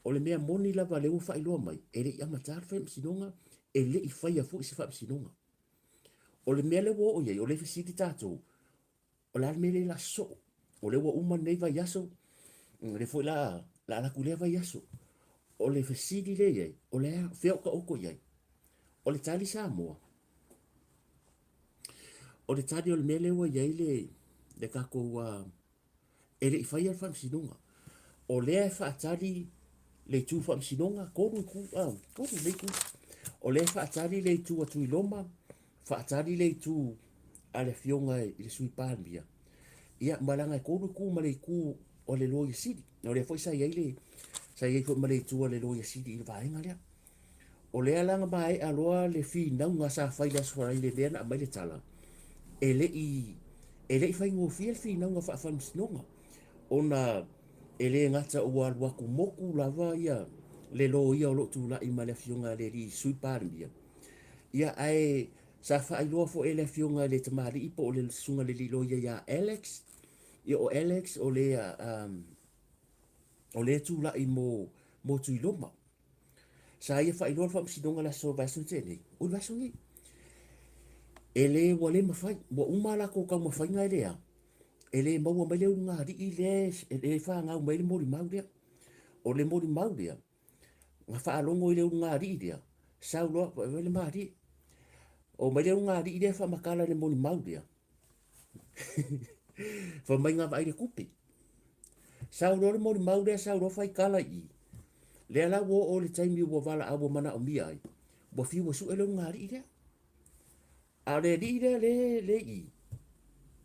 O le mea moni lava lea ua faailoa mai, e le i amata le faamasinoga, e le i faia foi se faamasinoga. O le mea lea ua oo i ai, o lea e fesili tatou, o le a le mea lea o le a sosoo? O lea ua uma lenei vaiaso, o lea foi o le a alu atu i lea vaiaso. O le fesili lea e i ai, o le a, fea o taoto i ai? O le tali Samoa, o le tali o le mea lea ua i ai le, le tatou e le i faia le faamasinoga. O lea e faatali le itu faamasinoga, 3 itu, 3 le itu. O lea e faatali le itu a Tuiloma, faatali le itu a le afioga i le Sui Palemia. Ia, ma leaga e 3 itu ma le itu o le Loia Sili. O lea foi sa i ai le, sa i ai foi ma le itu a le Loia Sili i le vaega lea. O lea la na maea loa le finauga sa fai i le Aso Faraile lea na aumai le tala, e le i, e le i faigofie le finauga faafaamasinoga, ona e le gata ua alu atu motu lava ia le loia o lo o tulai ma le afioga i le alii Sui Palemia, ia ae sa faailoa foi e le afioga i le tamalii po o le susuga i le alii loia ia Alex, ia o Alex o le, o lea e tulai mo, mo Tuiloma. Sa ia faailoa le faamasinoga i le aso vaiaso na tea nei, o le vaiaso nei. E le, ua le mafai, ua uma a latou taumafaiga e le a, e le maua mai le ulugalii lea e le fanau mai le molimau lea. O le molimau lea, na faalogo i le ulugalii lea, sau loa, vaai le malie. O mai le ulugalii lea faamatala i le molimau lea, Fai mai na vaai le tupe. Sau loa le molimau lea, sau loa fai tala i i. Lea la ua oo i le taimi ua valaau ua manaomia ai, ua fiu e sue le ulugalii lea. A o le alii lea le, le i i,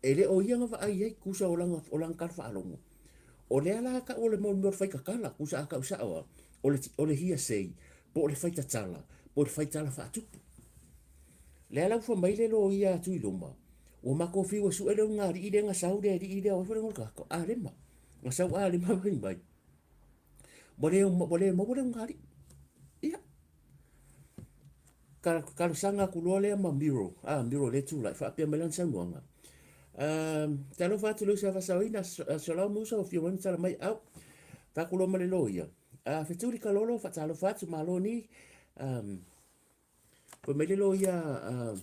e le o ia na vaai i ai, tusa o lana, o lana tala faalogo. O lea la tau o le mea o le faitatala, tusa a tau sao lava, o le, o le hearsay, po o le faitatala, po o le faitala faatupu. Lea la ua fai mai le loia a Tuiloma, ua matou fiu e sue le ulugalii lea na sau le alii lea, o ai foi le igoa o le tagata? O Alema. Na sau Alema fai mai, ua le, ua le maua le ulugalii. Ia, talosaga atu loa lea ma Miro, a Miro lea e tulai, faapea mai lana saunoaga, talofa atu i le uso a Faasaoina, Solau Musa ua afio mai ma tala mai, au, fai atu loa ma le loia, Fetuli Kalolo, faatalofa atu, malo ni, Fai mai le loia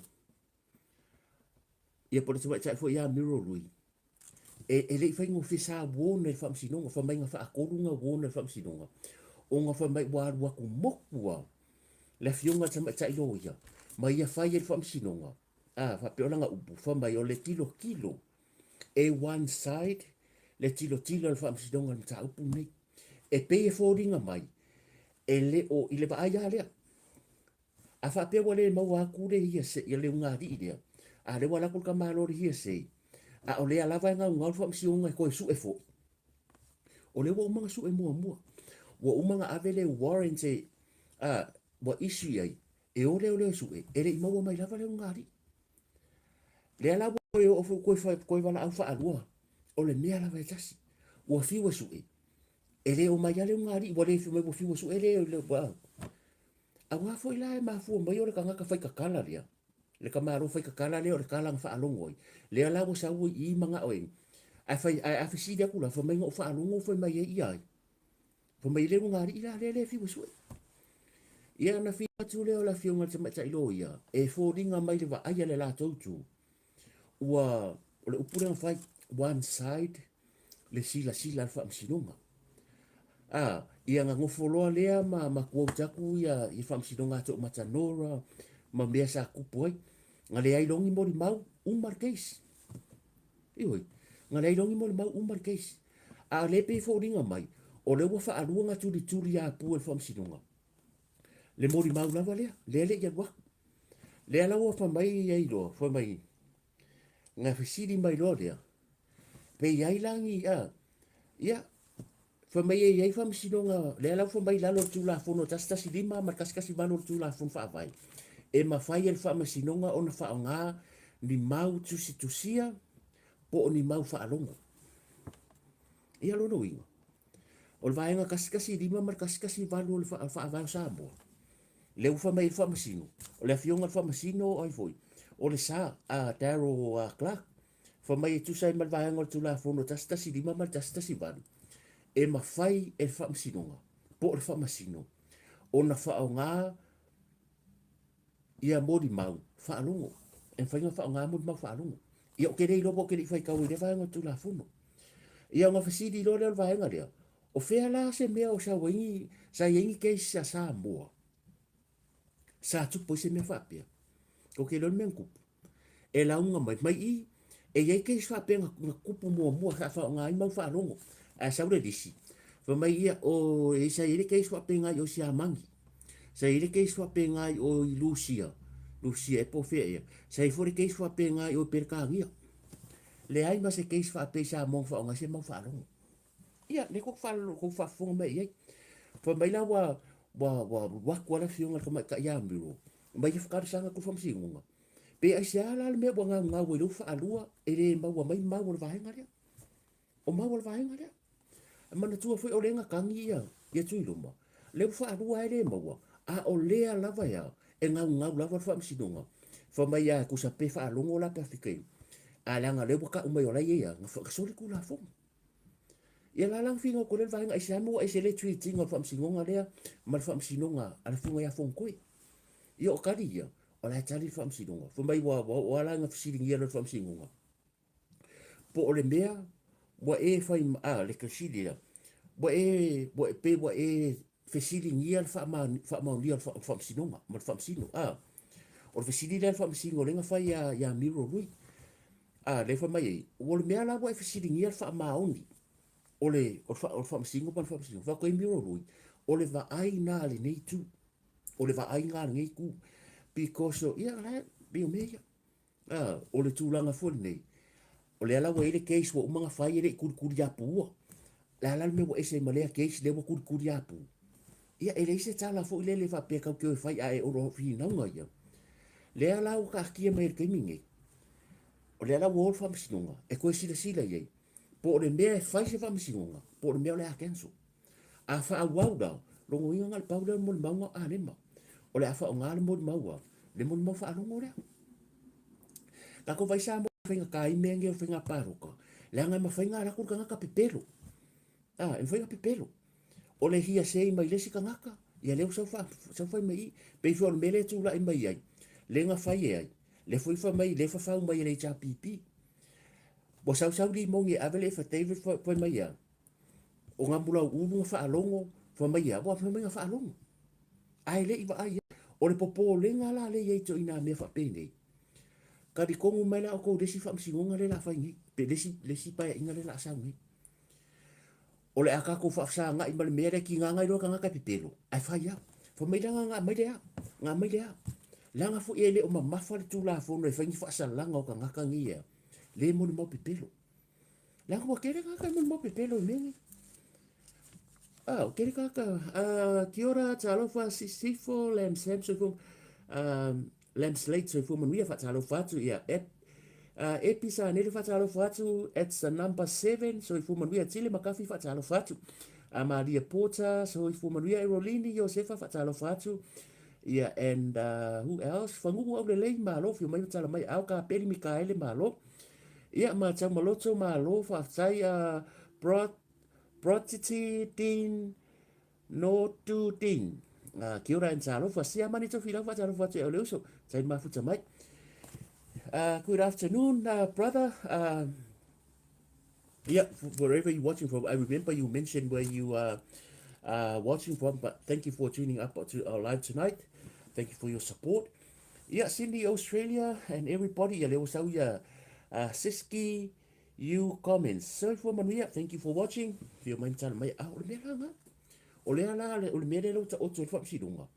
ia po o le tamaitai foi ia Miro Lui, e, e le i faigofie sa warn e le faamasinoga, fai mai na faatolu na warn e le faamasinoga, ona fai mai ua alu atu motu lava le afioga i le tamaitai loia ma ia fai ai le faamasinoga, a faapea o lana upu, fai mai o le tilotilo e one side le tilotilo a le faamasinoga i le mataupu lenei. E pei e foliga mai, e le o i le vaai lava lea. A faapea ua le maua atu le hearsay, ia le ulugalii lea, a lea ua alu atu le tamaloa i le hearsay, a o lea lava e gaugau le faamasinoga e toe sue foi, o lea ua uma ona sue muamua. Ua uma ona ave le warrant e, a, ua issue i ai, e o leoleo e sue, e le i maua mai lava le ulugalii. Lea la ua toe oo foi toe, toe valaau faalua, o le mea lava e tasi. Ua fiu e sue, e le omai lava le ulugalii, ua le fiu mai ua fiu e sue le, le, ua, Aua foi la e mafua mai o le tagata faitatala lea, le tamaloa faitatala lea o le tala na faalogo ai, lea la ua sau ai i i manao e, ae fai, ae a fesili atu la, fai mai na ou faalogo fai mai ai ia ai. Fai mai e le ulugalii la lea lea e fiu e sue. Ia ona fiu atu lea o le afioga i le tamaitai loia, e foliga mai le vaai a le latou itu, ua, o le upu lea na fai, one side le silasila a le faamasinoga. A, ia na nofo loa lea ma, ma quote atu ia, ia faamasinoga a Toomata Nora ma mea sa tupu ai. Na leai loa ni molimau, uma le case. Ioe, na leai loa ni molimau, uma le case. A o lea e pei e foliga mai, o lea ua faalua na tulituli apu e le faamasinoga. Le molimau lava lea, lea e le i alu atu. Lea la ua fai mai ai loa, fai mai, na fesili mai loa lea, pe i ai la ni, a, ia, fai mai e i ai faamasinoga, lea la ua fai mai i lalo o le Tulafono 115 ma le 118 o le Tulafono Faavae, e mafai e le faamasinoga ona faaaoga ni mau tusitusia po o ni mau faalogo. Ia lona uiga, o le vaega 115 ma le 118 o le Faavae o Samoa, lea ua fai mai ai le Faamasino, o le Afioga i le Faamasino o ai foi, o le Sa, a Darryl Clarke, fai mai e tusa ai ma le vaega o le Tulafono 115 ma le 118, e mafai e le Faamasinoga po o le Faamasino ona faaaoga ia molimau faalogo. E mafai ona faaaoga molimau faalogo. Ia ou te le iloa po ou te le i faitau i lea vaega o le Tulafono. Ia ona fesili loa lea o le vaega lea, o fea la se mea o sau ai ni, sa i ai ni case a Samoa sa tupu ai se mea faapea? Ou te iloa le mea na tupu, e lauga mai, mai i, e i ai case faapea na, na tupu muamua sa faaaoga ai mau faalogo, ae sau le lisi, fai mai ia, o, e sa i ai le case faapena i o i Siamani, sa i ai le case faapena i o i Lusia, Lusia ea po o fea ea, sa i ai foi le case faapena i o i Peretania. Leai ma se case faapea i Samoa na faaaoga ai se mau faalogo. Ia, lea tou te faafofoga mai i ai. Fai mai la ua, ua, ua alu atu lava le afioga i le tamaitai ia Miro, mai ia talosaga atu i le faamasinoga. Pe aisea la le mea ua gaugau ai lou faalua e le maua mai mau o le vaega lea. O mau o le vaega lea. E manatua foi o lea na tagi ia, ia Tuiloma, lea ua faalua ai le maua, a o lea lava ea e gaugau lava le faamasinoga. Fai mai a tusa pe faalogo la pe a fika i, a leaga lea ua tau mai o la e i ai a, na soli Tulafono. Ia la la na finau atu lea le vaega aisea mea ua ese le treat ina o le faamasinoga lea ma le faamasinoga a le afioga ia Fonotoe. Ia o tali ia, o la e tali le faamasinoga. Fai mai ua ua oo lava la ina fesiligia loa le faamasinoga po o le mea ua e fai a le fesili lea, ua e ua pe ua e fesiligia le faamaonia o le faamasinoga ma le faamasino a. O le fesili lea a le faamasino lea na fai ia ia Miro Lui. A, lea fai mai ai, o le mea la ua e fesiligia le faamaoni o le o le faamasino ma le faamasino. Fai atu ai Miro Lui, o le vaai lena a lenei itu. O le vaai lena a lenei itu. Because o, ia la e, pei o mea ia. A, o le tulaga foi lenei, o lea la ua i ai le case ua uma ona fai e le i kulikuliapuua. O le a la le mea ua ese ai ma lea case lea ua kulikuliapu? Ia, e leai se tala foi lele faapea tatou te o e fai ae o le finauga ia. Lea la ua taatia mai i le taimi lenei, o lea la ua o le faamasinoga e toe silasila i ai, po o le mea e fai se faamasinoga, po o le mea o le a cancel. A faaauau la, lona uiga na o le pau lea o le molimauga o Alema. O le a faaaoga le molimau a le molimau faalogo lea. Tatou vaai Samoa i faigata ai mea nei o faiga palota, leaga e mafai ona alu atu le tagata pepelo. A, e mafai ona pepelo. O le hearsay mai le isi tagata, ia lea ua sau, fa, sau fai mai i. Pei foi o le mea lea e tulai mai ai, lea na fai e ai, lea foi fai mai, lea fafau mai e le HRPP. Ua sau sau limoni e ave le affidavit fai mai a, o Gamulauulu na faalogo, fai mai a, ua fai mai na faalogo. Ae le i vaai ai. O le popolega la lea i ai i ituaiga mea faapenei, talitonu mai la outou i le isi faamasinoga lea o le a fai nei, pe le isi, le isi paeaiga lea o le a sau nei. O le a tatou faafesagai ma le mea lea, tiga na iloa le tagata e pepelo, ae fai lava. Fai mai leaga na aumai le a, na aumai le a. Leaga foi e le o mamafa le Tulafono e fai ni faasalaga o tagata nei e a, le molimau pepelo. Leaga ua tele tagata e molimau pepelo i mea nei. Ah, ua tele tagata. Ah, kia ora, talofa, Sisifo, Lam Sam, soifua, um, Lam Slate, soifua manuia, faatalofa atu, ia, Ep, uh, Epi Sanele, faatalofa atu, it's the number 7, soifua manuia, Tile Makafi, faatalofa atu, Amalia Porter, soifua manuia, Erolini, Iosefa, faatalofa atu, ia, and uh, who else, Fagugu Aulelei, malo, fio mai tala mai, Ao Kapeli Mikaele, malo, ia, Matau Maloto, malo, faafetai, uh, Brot, Brotiti Dean, No tu ding. Uh, kia ora and talofa. Siamani Tofilau faatalofa atu e au le uso. Tai mafuta mai. Good afternoon, brother. Yeah, wherever you're watching from, I remember you mentioned where you are watching from, but thank you for tuning up to our live tonight. Thank you for your support. Yeah, Sydney, Australia, and everybody. Ia leo sau ia Siski, you comments. Soifua manuia, thank you for watching. Fio mai matala mai, ah, o le mea la nga. O lea la, o le mea lea ua taoto i le faamasinoga,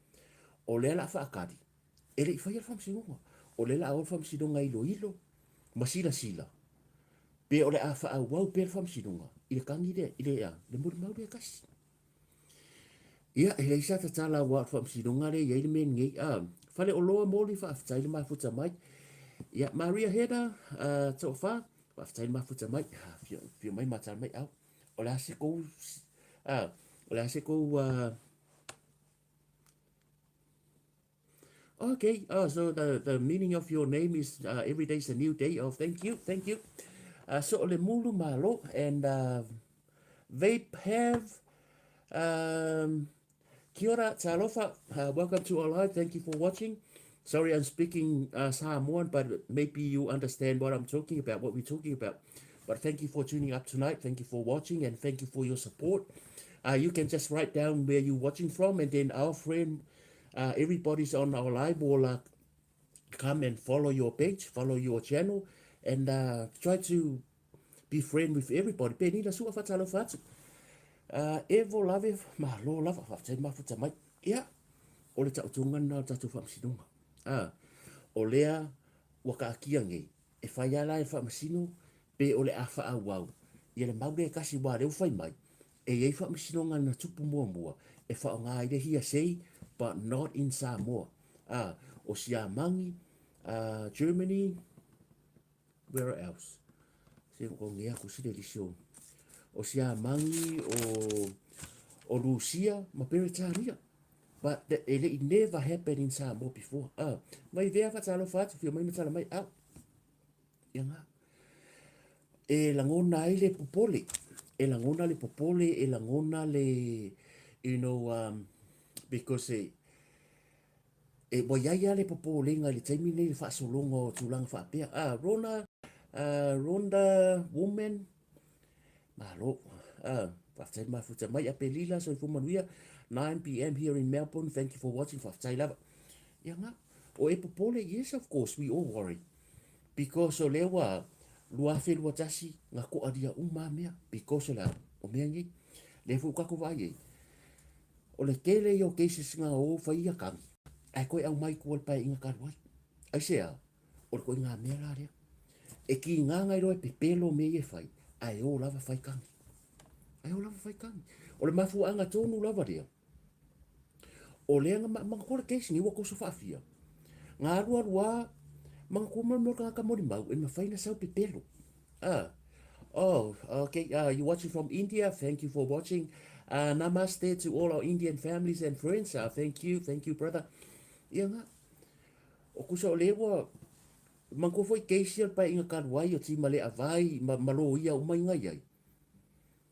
o lea la a faakali, e le i faia le faamasinoga. O lea la a o le faamasinoga e iloilo ma silasila, pe o le a faaauau pea le faamasinoga i le tagi lea, i le, le molimau lea e tasi. Ia, e leai sa tatala aua o le faamasinoga lea e i ai le mea lenei. A, Faleoloa Moli, faafetai le mafuta mai. Ia, Maria Heda, uh, Tofa, faafetai le mafuta mai. Ah, fio, fio mai matala mai au. O le a se kou, ah, o le a se kou, uh, Okay, oh, so the, the meaning of your name is uh, every day is a new day. Oh, thank you, thank you. Uh, so le mulu malo and uh, vape have Kia ora, talofa. Welcome to our live. Thank you for watching. Sorry, I'm speaking Samoan, but maybe you understand what I'm talking about, what we're talking about. But thank you for tuning up tonight. Thank you for watching, and thank you for your support. You can just write down where you're watching from, and then our friend, everybody's on our live will come and follow your page, follow your channel, and try to be friend with everybody. Penina sua whatalofa atu. Evo lave, malo lava, whafetai mafuta mai. Ia, o le taotoga lena o le tatou faamasinoga. A, o lea ua kaatia nei, e fai lava la e le faamasino pe o le a faaauau ia le mau lea e tasi aua o lea ua fai mai, e i ai faamasinoga na tupu muamua e faaaoga ai le hearsay but not in Samoa. A, o Siamani, a, Germany, Where else? Se ko nge aku si le lisi o o Siamani, o o Rusia ma Peretania. But that, e le never happened in Samoa before. Ah, mai vea whatalofa atu, whio mai matala mai, au. Ia ngā. E langona ai le popole. E langona le popole, e langona le, you know, because e, E ua i ai lava le popolega i le taimi lenei i le faasologa o tulaga faapea. Ah, Rona, ah, Rhonda Woman, malo. Ah, faafetai le mafuta mai. Apelila, soifua manuia. 9 p.m. here in Melbourne. Thank you for watching. Faafetai lava. Ia ngā. O e popole, yes, of course, we all worry. Because o lea ua 2021 ngā koaria uma mea. Because o la, o mea nei. Lea foi ua tatou vaai ai. O le tele ia o cases nga o fai ia kami, ae koe aumai kua le paeaiga talu ai. Aisea? O le koiga mea la lea. E kiga ngai loa e pepelo mea ia e fai, ae o lava fai kami. Ae o lava fai kami. O le mafuaaga tonu lava lea, o lea nga manatua le case nei ua toso faafia. Nga alu alu a, manatua mai le mea o le tagata molimau e mafai ona sau pepelo. Ah, oh, okay. You watching from India? Thank you for watching. Namaste to all our Indian families and friends. Thank you, thank you, brother. Ia nga, o kusa o le ua, manatua foi case ia le paeaiga talu ai o tima le avai ma, ma loia uma i ngai ai.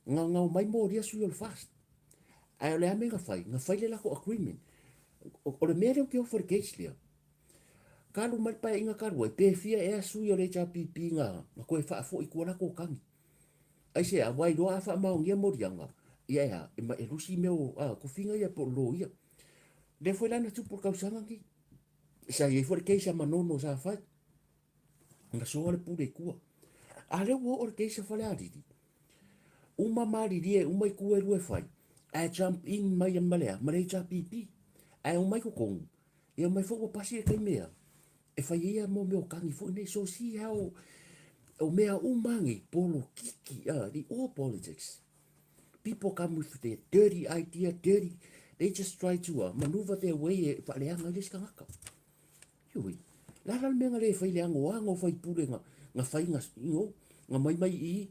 Ngaongao mai molia sui o le fast. Ae o le a mea na fai? Na fai le lako agreement. O, o le mea lea ou te ofo i le case lea. Ka alu mai le paeaiga talu ai, pe fia ea sui o le HRPP na, na toe faafoi i tua lako tagi. Aisea, aua iloa a faamaonia moliaga, ia e a, e, ma, e lusi mea o a, tofiga ia po o loia. Lea foi la na tupu i le tausaga lenei. Sa i ai foi le case a Manono sa fai. Na soa le pule i tua. A lea ua oo le case a Falealili. Uma malilie, uma i tua e lua e fai. Ae jump in mai ma le a, ma le HRPP. Ae omai totonu. Ia omai foi ua pasi le taimi ea. E fai ai ia mo mea o kagi foi nei. So see how o mea uma nei, polokiki, the all politics. People come with their dirty idea, dirty, they just try to maneuver their way e faaleaga ai le isi tagata. Ioi, le a la le mea na le fai le agoago o faipule na, na fai na, you know, na mai mai i,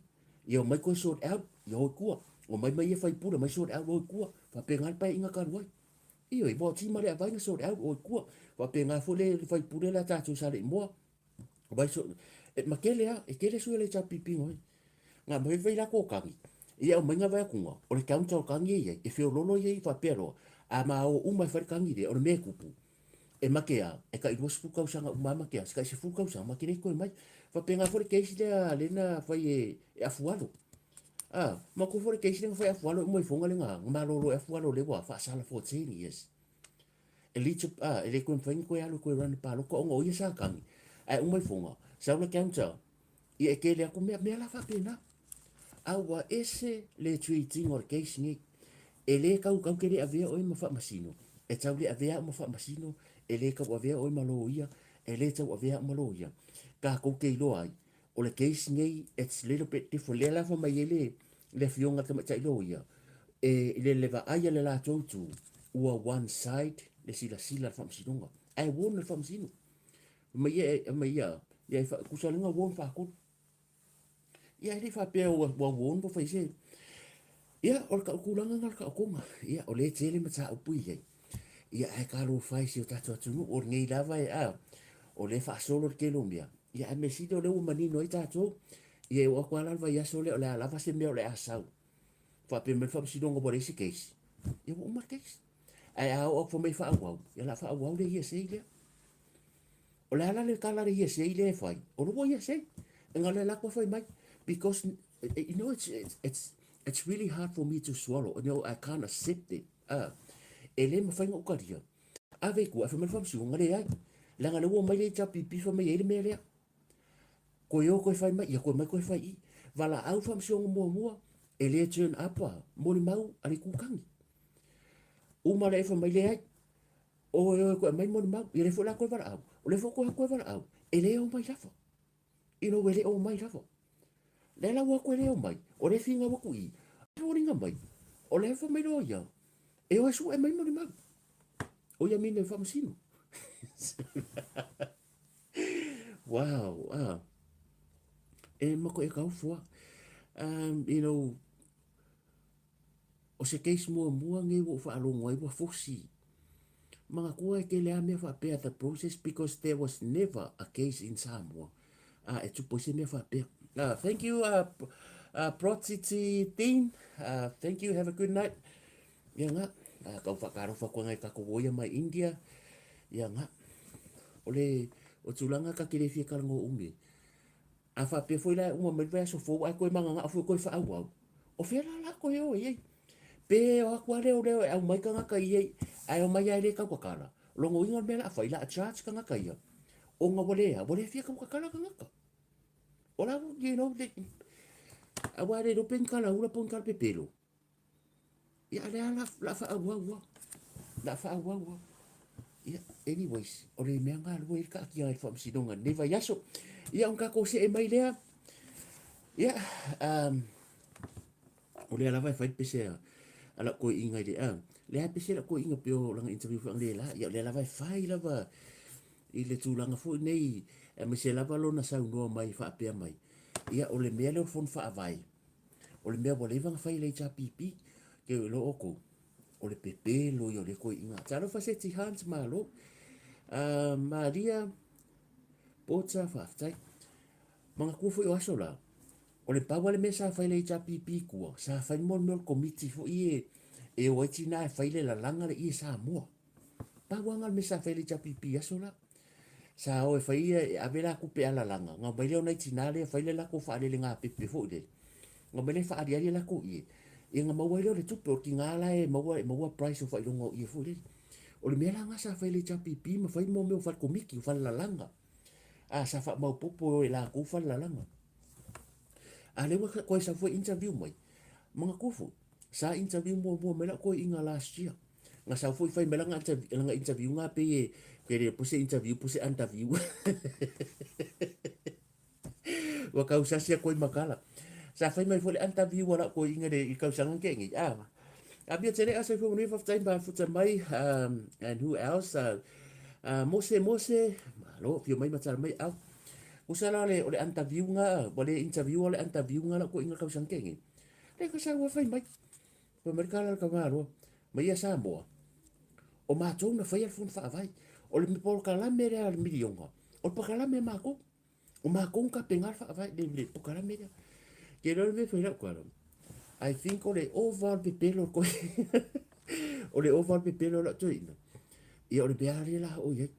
ia omai koe sort out, ia o i tua. Omai mai ia faipule, omai sort out o i tua. Faapena le paeaiga talu ai. Ioe, ua tima le avai na sort out o i tua. Faapena foi le, le faipule la tatou sa le i moa. Omai sort, e, ma tele a, e tele sui o le HRPP ngoi. Nga mai vai la ko kagi. Ia omai nga vai akunga, o le counter o kagi e iai, e feololo iai faapea loa. A ma o uma e fai le kagi lea, o le mea e kupu. E make a, e kai 20 tausaga uma make a, se kai 10 tausaga, make le koe mai. Faapena foi le case lea le na fai e, e Afualo. Ah, ma ko foi le case lea na fai e Afualo e uma ifoga le nga, nga malolo e Afualo le ua faasala for 10 years. E leach, ah, e le koe mawhai ni koe alu koe run paloka onga o ia sa kangi. Ae uma ifoga, sau le counter, ia e kele aku mea, mea la faapena. A ua ese le treat-ina o le case nei. E le tau tau ke le avea oe ma faamasino, e tau le avea au ma faamasino, e le tau avea oe ma loia, e le tau avea au ma loia. Tatou te iloa ai, o le case nei, it's little bit different. Lea la fai mai ai le, le afioga i le tamaitai loia, e, i le, le vaai a le latou itu, ua one side le silasila a le faamasinoga. Ae warn le faamasino. Fai mai ia, fai mai ia, ia e fa, tusa le na warn faatolu. Ia, e le i faapea ua, ua warn ua fai se. Ia, o le tau tulaga lena o le taotoga. Ia, o lea e tele mataupu i ai. Ia, ae talofa e si o tatou atunuu, o lenei lava e, a, o lea e faasolo le tele o mea. Ia, ae mea sili o lea ua manino ai tatou. Ia, e oo atu lava la le vaiaso lea, o le a lava se mea o le a sau. Faapea mai le Faamasinoga ua leai se case. Ia ua uma le case. Ae a oo atu fai mai e faaauau, ia o le a faaauau le hearsay lea. O le a la le tala a le hearsay lea e fai? O lea ua hearsay. E na o le alu atu lava fai mai because you know it's really hard for me to swallow. You know, I can't accept it. Ah, e le mafai ona ou talia. Ave i tua, ae fai mai le faamasinoga, leai. Leaga o lea ua omai le HRPP fai mai e i ai le mea lea. Toe o toe fai mai, ia toe omai toe fai i i. Valaau le faamasinoga muamua, e le turn up a molimau a le itu tagi. Uma lea fai mai, leai, oe oe toe aumai molimau, ia lea foi la toe valaau. O lea foi toe toe valaau, e le omai lava. You know, e le omai lava. Lea la ua toe le omai, o lea e finau atu i i, foliga mai, o lea e fai mai loa ia, e o e sue mai molimau. O ia mine faamasino. Wow, ah. E mako e kau fua. You know, o se case muamua nei ua ou faalogo ai ua fosi. Manatua e tele lava mea faapea the process because there was never a case in Samoa ah, e tupu ai se mea faapea. Thank you Protiti Dean. Thank you, have a good night. Ia nga, kau whakarofa koe ngai kako woia mai India. Ia nga, o le o tulaga ka kere fia karango umi. A faapea foi la e uma mai le vaiaso fou ae toe magagao foi koe faaauau, o fea la la koe o ai ai? Pe o atu a lea o lea e aumai tagata ia ae omai lava e le tautatala. O lona uiga o le mea o le a fai, o le a charge tagata ia ona ua le a, ua le fia tautatala tagata. O la, you know, aua e le iloa pe ni kalaula po o ni kalapepelo. Ia, a lea la, la faaauau lava. La faaauau lava. Ia, anyways, o le mea galue ai le taatia ai le faamasinoga i lenei vaiaso. Ia, ona tatou see mai lea. Ia, um, o lea lava e fai le pese a, a lau toeaina i le, a, lea e pese lau toeaina pei o lana interview foi analeila. Ia, o lea lava e fai lava i le tulaga foi nei, aemaise lava lona saunoa mai faapea mai. Ia, o le mea lea o le Fono Faavae, O le mea ua leva ona fai e le HRPP, ke iloa outou, o le pepelo ia o lea toeaiina. Talofa Seti Hans, malo. Maria Pota, faafetai. Manatua foi o aso la, o le pau lava le mea sa fai e le HRPP i tua, sa fai mo le mea o le komiti foi e, e o ai tina e fai le lalaga le ie Samoa. Pau lava na o le mea sa fai e le HRPP i aso la. Sa o e fai ia, e ave la tupe alalaga, ona omai lea o nai tina lea fai le latou faalele gapepe foi lele, ona omai lea faaliali a latou ie, ia ona maua ai lea o le tupe, o le tina la e maua, e maua price o faailoga o ie foi lele. O le mea la lena sa fai e le HRPP ma fai mo mea o fale komiti, o fale lalaga. A sa faamaopoopo e latou fale lalaga. A lea ua toe sau foi interview mai, manatua foi, sa interview muamua mai lau toeaina last year. Na sau foi fai mai lana lana interview nga pei e ke le po se interview po se interview. Ua kausasi a koi makala. Sa fai mai foi le interview a lau toeaina le i kausaga ke ngi. Ah. A mia tele asa foi manuia faafetai ma futa mai and who else Mose Mose malo fio mai ma tala mai au. Kusa la le o le interview nga ua le interview o le interview nga lau toeaina kausaga ke ngi. Le ka sau fai mai. Fai mai le tala a le tamaloa, Mai ia Samoa, o matou na faia le Fono Faavae. O le polokalame lea a le miliona, o le polokalame a matou. O matou na tapena le faavae, le, le polokalame lea. Ke iloa le mea e fai lau tala, I think o le ova o le pepelo o le koe. O le ova o le pepelo o lau toeaina. Ia o le mea lea la o i ai,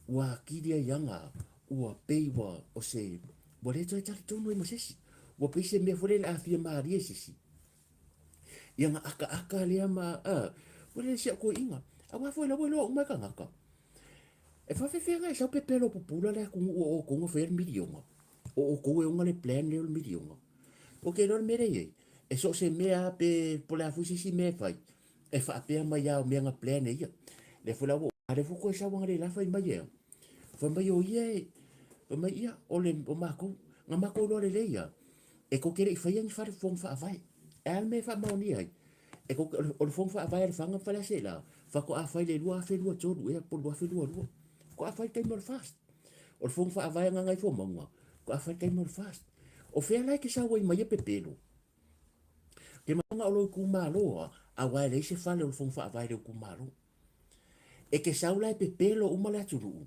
ua atili ai ana, ua pei ua o se, ua le toe talitonu ai ma se isi. Ua pei se mea foi lele a fia malie se isi, Ia na akaaka lea ma, a, ua le si au toeaina. Aua foi la ua iloa uma e tagata. E faafefea na e sau pepelo pupula le atunuu o outou na faia le miliona. O outou e ona le plan lea o le miliona. Ou te iloa le mea lea e i ai, e so o se mea lava pe po o le a foi se isi mea e fai, e faapea mai lava o mea na plan e ia. Lea foi la ua, a lea foi toe sau analeila fai mai e a? Fai mai o ia e, fai mai ia, o le, o matou, na matou iloa lelei lava, E tou te le i faia ni fale fofoga faavae. E a le mea e faamaonia ai? E tou te, o le fofoga faavae a Lefaga ma Faleaseela, faatoa fai i le 2023 ea po o le 2022. Faatoa fai i le taimi o le FAST. O le fofoga faavae a Gagaifomauga, faatoa fai i le taimi o le FAST. O fea la e te sau ai ma ia pepelo? Te maga o lou itumalo a, aua e leai se fale o le fofoga faavae i lou itumalo. E te sau la e pepelo uma le atunuu,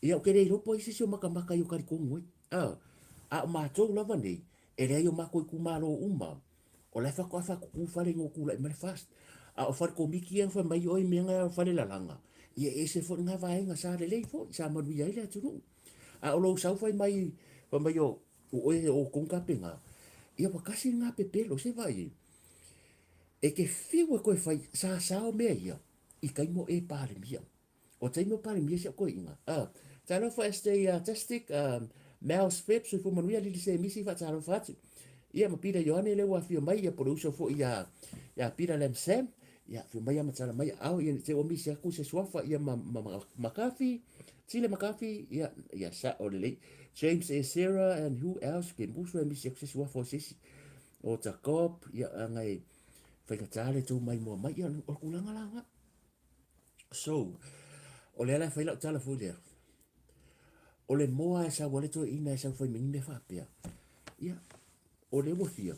Ia, ou te le iloa po o ai se isi o makamaka i o talitonu ai. A, a o matou lava nei, e leai o matou itumalo uma, o la e faatoa faatutu fale ina ua tulai mai le FAST. A o fale komiti ia na fai mai oi mea na fale lalaga, ia e ese foi lena vaega sa lelei foi, sa manuia ai le atunuu. A o lou sau fai mai, fai mai o oe o outou na tapena, ia ua tasi lena pepelo, se i vaai i ai? E te fiu e toe fai, sa sao mea ia i taimi o e Palemia. O taimi o Palemia si au toeaina. Talofa SJ Tastic, Miles Phipps, soifua manuia, Lili Semisi, faatalofa atu. Ia ma Peter Ioane lea ua afio mai, ia po o le uso foi ia, ia Peter Lam Sam. Ia, afio mai ma tala mai aao, ia te ua misi atu se suafa, ia ma, ma, ma Makafi, Tile Makafi, ia, ia sa o lelei. James A. Sarah and who else, ke musu e misi atu se suafa o se isi. O Jacob, ia, ngai, faigata le tou mai moa mai, ia, o le tulaga la nga. So, o lea la e fai lau tala foi lea. O le moa e sau ale toeaina e sau fai mai ni mea faapea. Ia, o lea ua fia,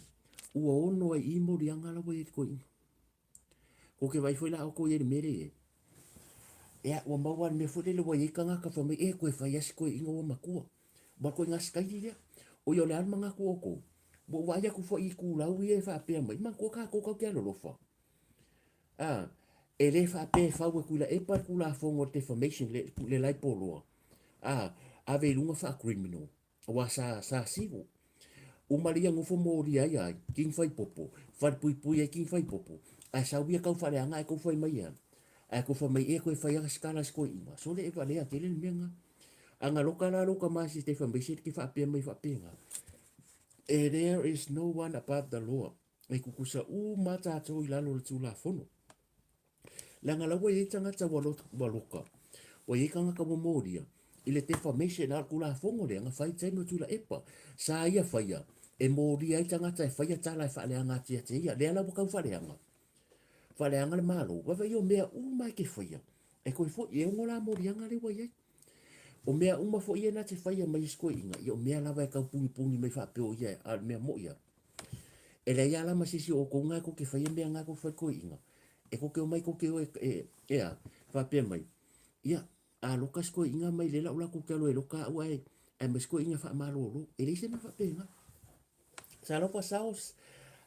ua ono ai i moliaga la ua i ai le toeaina. Ko ke vaai foi la outou i ai le mea lea i ai. Ia, ua maua le mea foi lele ua i ai tagata fai mai, e koe fai a si toeaina ua matua. Ua koe sikaili lea. O ia o le a le manatu o outou. Ua ou vaai atu foi i itulau ia e faapea mai, manatua tatou tatou te alolofa. A, e le faapea e fau e Tuilaepa le Tulafono o le Defamation, le, le laipoloa. A, ave i luga faa-criminal, aua sa, sa civil. Uma le ia nofo molia ai ai, King Faipopo, falepuipui ai King Faipopo, ae sau ia tau faaleaga ae tou fai mai e a? Ae tou fai mai e toe fai aga sikala si toeaina. Sole e valea tele le mea lena. A na loka la lou tama i se defamation e te faapea mai faapena. E there is no one above the law. E tutusa uma tatou i lalo o le Tulafono. Leaga la ua i ai tagata ua, ua loka, ua i ai tagata ua molia i le defamation a o le Tulafono lea na fai i taimi o Tuilaepa. Sa ia faia e molia ai tagata e faia tala e faaleaga atiati ai ia. Lea la ua tau faaleaga. Faaleaga le Malo. Vaavaai o mea uma e te faia, e toe foi, e ono la moliaga lea ua i ai. O mea uma foi ia na te faia mai e si toeaina, ia o mea lava e tau punipuni mai faapea o ia, a o le mea moi lava, e leai lava la ma se isi o outou na tou te faia mea na tou te fai toeaina, e tou te omai tou te o e, e, e a, faapea mai, ia, a loka si toeaina mai le lau latou te alo e loka au ae, ae mai si toeaina faamalolo. E leai se mea faapena. Talofa Saos,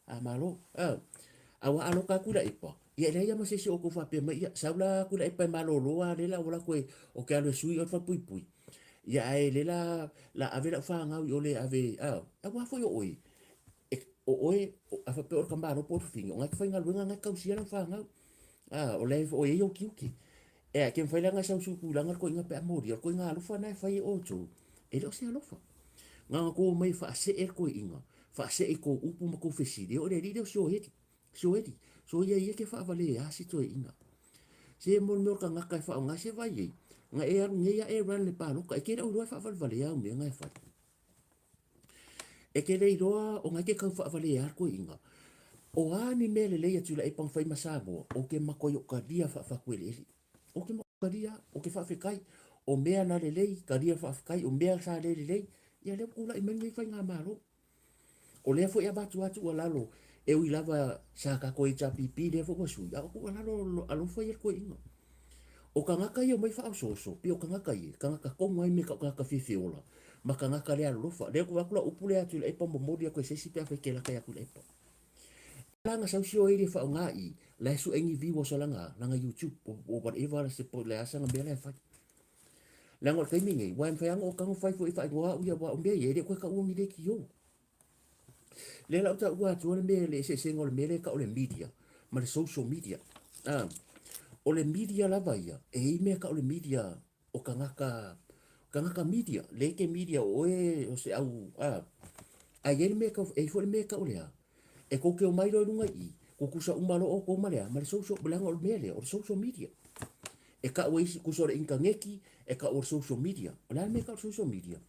a malo. Aua a loka atu i Laepa, ia e leai lava ma se isi o outou faapea mai, ia sau la atu i Laepa e malolo a lea la ua latou e, o ke alu e sui oe le falepuipui. Ia ae lea la, la ave lau fanau i o le ave, a, aua foi o oe, e, o oe, a faapea o le tamaloa po o le fafine, o na e te faigaluega, na e te tausia lau fanau. A, o la e, o i ai ou tiute. Ea, ke mawhai la nga sau su tulaga le koiga pe a molia, o le koiga alofa na e fai e outou, e le o se alofa. Na ona tou omai e faasee le toeaina, faasee i tou upu ma tou fesili, e oo i le alii lea o Sioeli, Sioeli, so ia ia ke faavalea si toeaina. Se mo le mea o le tagata e faaaoga se vai ei, na e alu nei a e run le paloka, e te le o iloa e faavalevalea au mea na e fai. E te le iloa o na e te tau faavalea le toeaina. O a ni mea lelei a Tuilaepa na fai ma Samoa, ou te matuai ou talia faafatueleele. Ou te matuai talia, ou te faafetai. O mea na lelei, talia faafetai. O mea sa le lelei, ia lea ua tulai mai lenei faigamalo. O lea foi e avatu lava tuualalo, e ui lava sa tatou HRPP lea foi ua sui, a o tuualalo alofa ia i le toeaina. O tagata ia omai faaosooso, pei o tagata ia, tagata tonu lava ia me tau tagata fiafia ola, ma tagata le alolofa. Lea ua avatu lau upu lea ia Tuilaepa momoli atu e se isi pe afai e te lata ia Tuilaepa. La na sau si oe e faaaoga i, la e sue ni viewers o lana, lana YouTube or whatever se po le a sana mea la e fai. Leaga o le taimi nei, ua e mafai lava ona ou tago fai foi e faaigoa au ia, aua o mea ia e le o toe taua ni leitio. Lea la ou taua atua le mea, le eseesega o le mea lea e tau o le media ma le social media. Ah, o le media lava ia, e i ai mea e tau o le media o tagata, tagata media, lea e te media o oe o se au, a, ae i ai le mea e tau, e i ai foi le mea e tau o le a, e tou te omai loa i luga i i, tutusa uma loa outou ma le a, ma le social, leaga o le mea lea, o le social media. E tau e isi, tusa o le initaneti, e tau o le social media. O le a le mea e tau o le social media?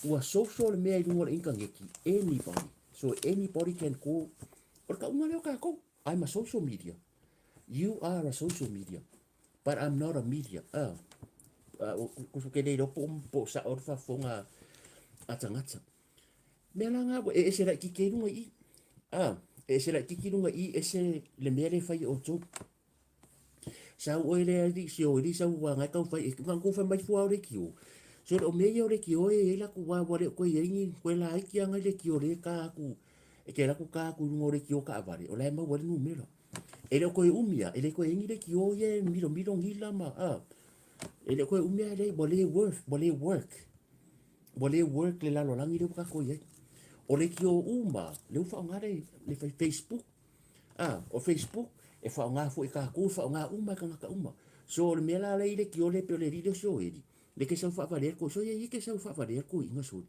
Ua social le mea i luga o le initaneti, anybody, so anybody can call, o le tauga lea o tatou, I'm a social media. You are a social media. But I'm not a media. Kusu ke le iloa po, po sa'o le faafofoga a tagata. Mea la ngā, e ese laitiiti ai luga i i. E ese laitiiti luga i i, ese le mea lea e fai e outou. Sau oe lea alii, si o alii sau ua ngai tau fai, e nga kou fai mai fua o leitio. So le o mea ia o leitio e i ai latou ua ua le o toe i ai ni koe laiti a ngai leitio le ta atu, e te alu atu ta atu i luga o leitio taavale, o la e maua ai le numera. E le o toe umi lava, e le toe i ai ni leitio ia e milomilo gila ma, a, e le o toe umi lava, e leai, ua le worth, ua le work, ua le work le lalolagi lea ua tatou i ai. O leitio uma lava, lea ua faaaoga le, le Facebook, a, o Facebook, e faaaoga foi e tatou, e faaaoga uma e tagata uma. So, o le mea la lea i leitio lea pei o le alii lea o Sioeli, lea e te sau faavalea le toeaina, soia ia e te sau faavalea le toeaina sole.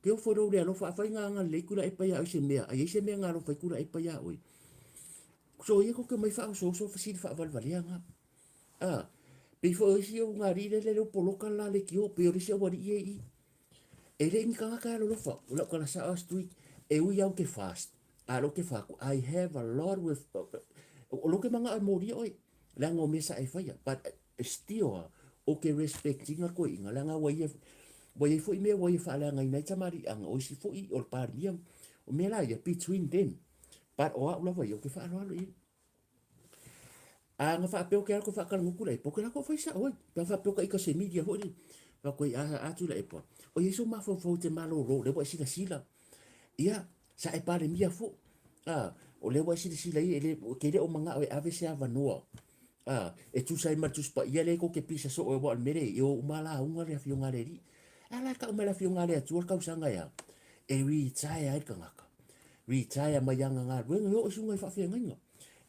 Ke ofo i lou le alofa, afai na agalelei Tuilaepa ia oe i se mea, a i ai se mea na alofa ai Tuilaepa ia oe, soia tou te omai faaosooso fesili faavalevalea na. A, pei foi o isi augalii lea lea ua poloka le la leitio, pei o le isi aualii ia i i. E le i ni tagata e alolofa, o lau tala sao lava Tui, e ui lava ou te fast, a o lea ou te fai atu, I have a lot with, o lea ou te manao e molia oe, leaga o mea sa e faia, but still a, ou te respect ina le toeaina, leaga ua ia, ua i ai foi mea ua ia faaleagaina ai tamaliiaga o isi foi o le Palemia, o mea la ia, between them, but o au lava ia, ou te faaaloalo i ai. A na faapea ou te alu faatalanoa Tuilaepa, ou te alu atu fai sao ai. Pe a faapea o ta ita se media foi lea. Fai atu ai, a, a Tuilaepa, o i ai sou mafaufau e te malolo, o lea ua e silasila. Ia, sa e Palemia foi. A, o lea ua e silasila i ai, e le, e te le o manao e ave se avanoa. A, e tusa ai ma le Tusi Paia lea tou te pisa soo ai, aua o le mea lea e o uma lava lauga le Afioga a le Alii. A la e tau mai e le Afioga a le Atua le tausaga e a? E retire ai le tagata. Retire mai ana galuega e oo i susuga i faafeagaiga.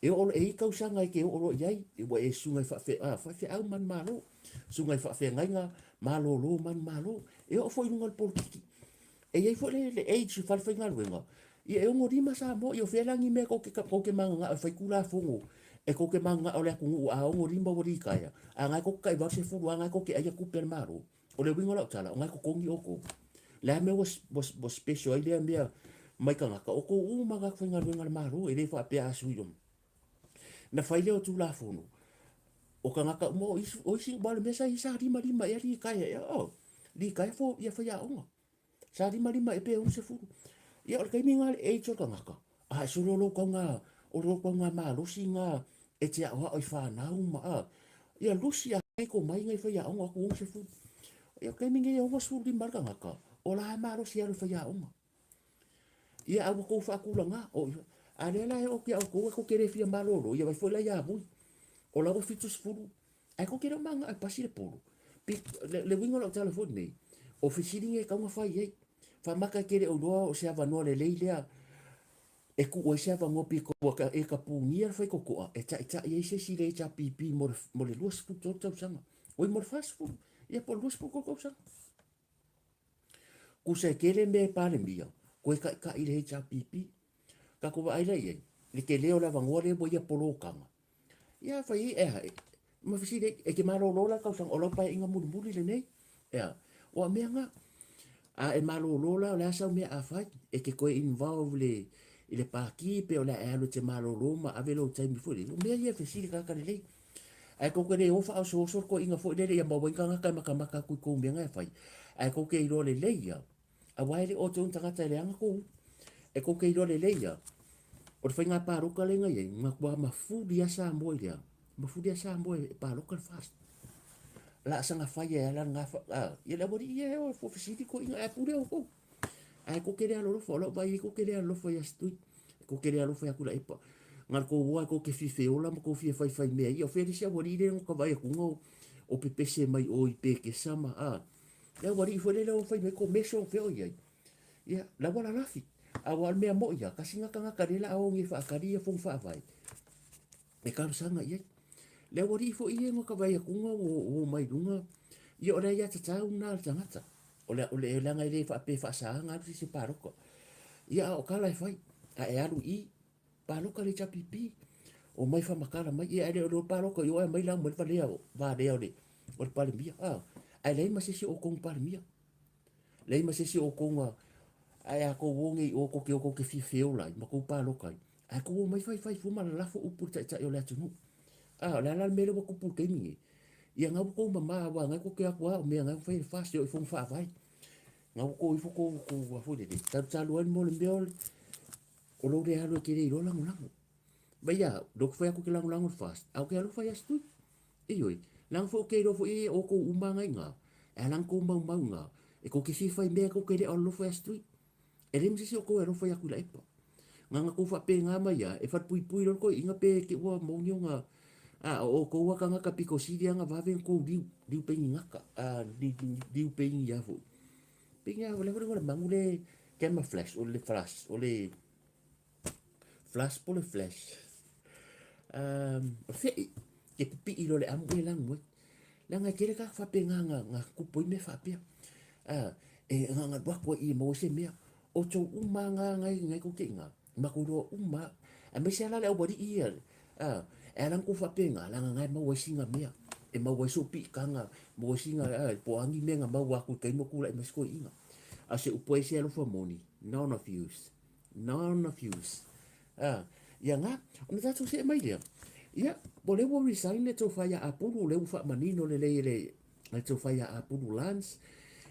E oo e i ai tausaga e te oo loa i ai, ua e susuga i faafe, a, faifeau manumalo, susuga i faafeagaiga malolo manumalo. E oo foi i luga o le polokiki. E i ai foi le, le age i fale faigaluega, ia e 65 Samoa, ia o fea la ni mea tou te, tou te mananao e fai Tulafono, e tou te mananao le atunuu a 65 ua litaea, a na e tou te tai 80 lava na e tou te aia tupe a le Malo. O le uiga o lau tala, o na e totogi outou. O le a mea ua, ua, ua special ai lea mea mai tagata, o outou uma tagata faigaluega a le Malo, e le faapea a sui uma. Na fai lea o Tulafono, o tagata uma, o isi, o isi, aua o le mea sa i ai sa limalima ea litaea ea, oh, litaea fo, ia faiaoga. Sa limalima ea pe 60. Ia o le taimi lena le age o le tagata, a e solo lou tauga, o lou tauga malosi lena e te aoao i fanau ma a. Ia lusi a e komai nai faiaoga atu 60. Ia o le taimi nei e 65 le tagata, o la e malosi e alu i faiaoga. Ia a ua tou faatulaga, o ia. A lea la e oo atu ia outou e tou te le fia malolo, ia vaai foi la ia Vui. O la ua 70, ae tou te le o manao e pasi le polo. Le, le uiga o lau tala foi lenei, o fesili nei e tatau ona fai i ai. Faamata e te le o iloa o se avanoa lelei lea e tuu ai se avanoa pito ua e tapunia le faitotoa e taitai ai se isi i le HRPP mo le, mo le 23 tausaga. Oi mo le 40, ia po o le 23 tausaga. Tusa e tele mea e Palemia, koe taitai i le HRPP. Tatou vaai la i ai, le tele o le avanoa lea ua ia polokaga. Ia fai ai, ea, ma fesili ai, e te malolo la tausaga, o lau paeaiga mulimuli lenei. Ea, o a mea na? A e malolo la, o le a sau mea a fai? E te toe involve le, i le pāti pe o le a e alu e te malolo ma ave lou taimi foi lele. O mea ia e fesili tagata lelei. Ae tou te le o faaosooso le toeaina foi lele ia maua ai ni tagata e matamata atu i tou mea na e fai. Ae tou te iloa lelei ia, aua e le o outou ni tagata e leaga tou upu. E tou te iloa lelei ia, o le faiga palota lea na i ai, na matua mafuli lava Samoa i le a? Mafuli lava Samoa e palota le FAST. Laasaga fai ai lava la lena, a, ia le aualii ia e o e fesili toeaiina ae pule outou. Ae tou te le alolofa, o lau vaai i ai tou te le alolofa ia Stui. Tou te le alofa ia Tuilaepa. Na o le tou o lava tou te fia feola ma tou fia faifai mea ia. O fea le isi aualii lea na ta vaai atu na o pepese mai o i Pekesa ma a. Le aualii foi lea o fai mai ko meso o fea o i ai. Ia, la ua lalafi. Aua o le mea moi ia, tasi na tagata lea la a o nei e faatali ia fono faavae. E talosaga i ai. Le aualii foi ia na ta vaai atu na o mai luga, ia o le aiatatau lena a le tagata. O le, o le, leaga e le faapea e faasaga alu se isi e palota. Ia, a o tala e fai, a e alu i i, palota le HRPP, omai faamatala mai, ia ae le o le palota i o ae aumai lau mai le valea, valea o le, o le Palemia. A, ae leai ma se isi o outou na Palemia. Leai ma se isi o outou na, ae a tou o nei i o, tou te o tou te fia feola ai ma tou palota ai, ae tou omai faifai fua ma lalafo upu i le Taitai o le atunuu. A, o le a la le mea lea ua tupu i le taimi nei? Ia na ua tou mama aua na tou te o atu a o mea na fai e le FAST e oo i fono faavae. Na ua tou ifo tou tou a foi lele talutalu ai mo le mea o le o lou le alu e te le iloa lagolago. Mai a, lea ou te fai atu ou te lagolago i le FAST, a ou te alofa ia Stui. Ioe, leaga foi ou te iloa foi e outou uma na i ina, e ala ona tou maumau i ina, e tou te fia fai mea tou te le o alofa ia Stui. E leai ma se isi o outou e alofa ia Tuilaepa. Nga nga kou faapena mai lava, e falepuipui loa le toeaina pe te i ua moni ona, a o outou lava tagata pito sili lava ona vave ona tou liu, liu peini gaka, a liu peini a foi, peini a o le a foi le igoa o le manu lea e camouflage o le flash, o le flash po o le flash? O le fe'e, e te pipii loa i le amu e lanu ai. Leaga e tele tagata faapena na tutupu ai mea faapea. E na ona alu atu lava i i e maua ai se mea. O outou uma lava na na e tou te i ina, matou iloa uma lava, aemaise lava la le aualii ia, a, e ala ona tou faapena, leaga o na e maua ai sina mea, e maua ai sou piitaga, maua ai sina, a, po o a ni mea na maua atu i le taimi o tulai mai si toeaina. A o se upu e ese alofa moni, none of use, none of use. A, ia na, ona tatou see mai lea, ia, o lea ua resign le tofa ia Apulu, o lea ua faamanino lelei e le tofa ia Apulu Lance,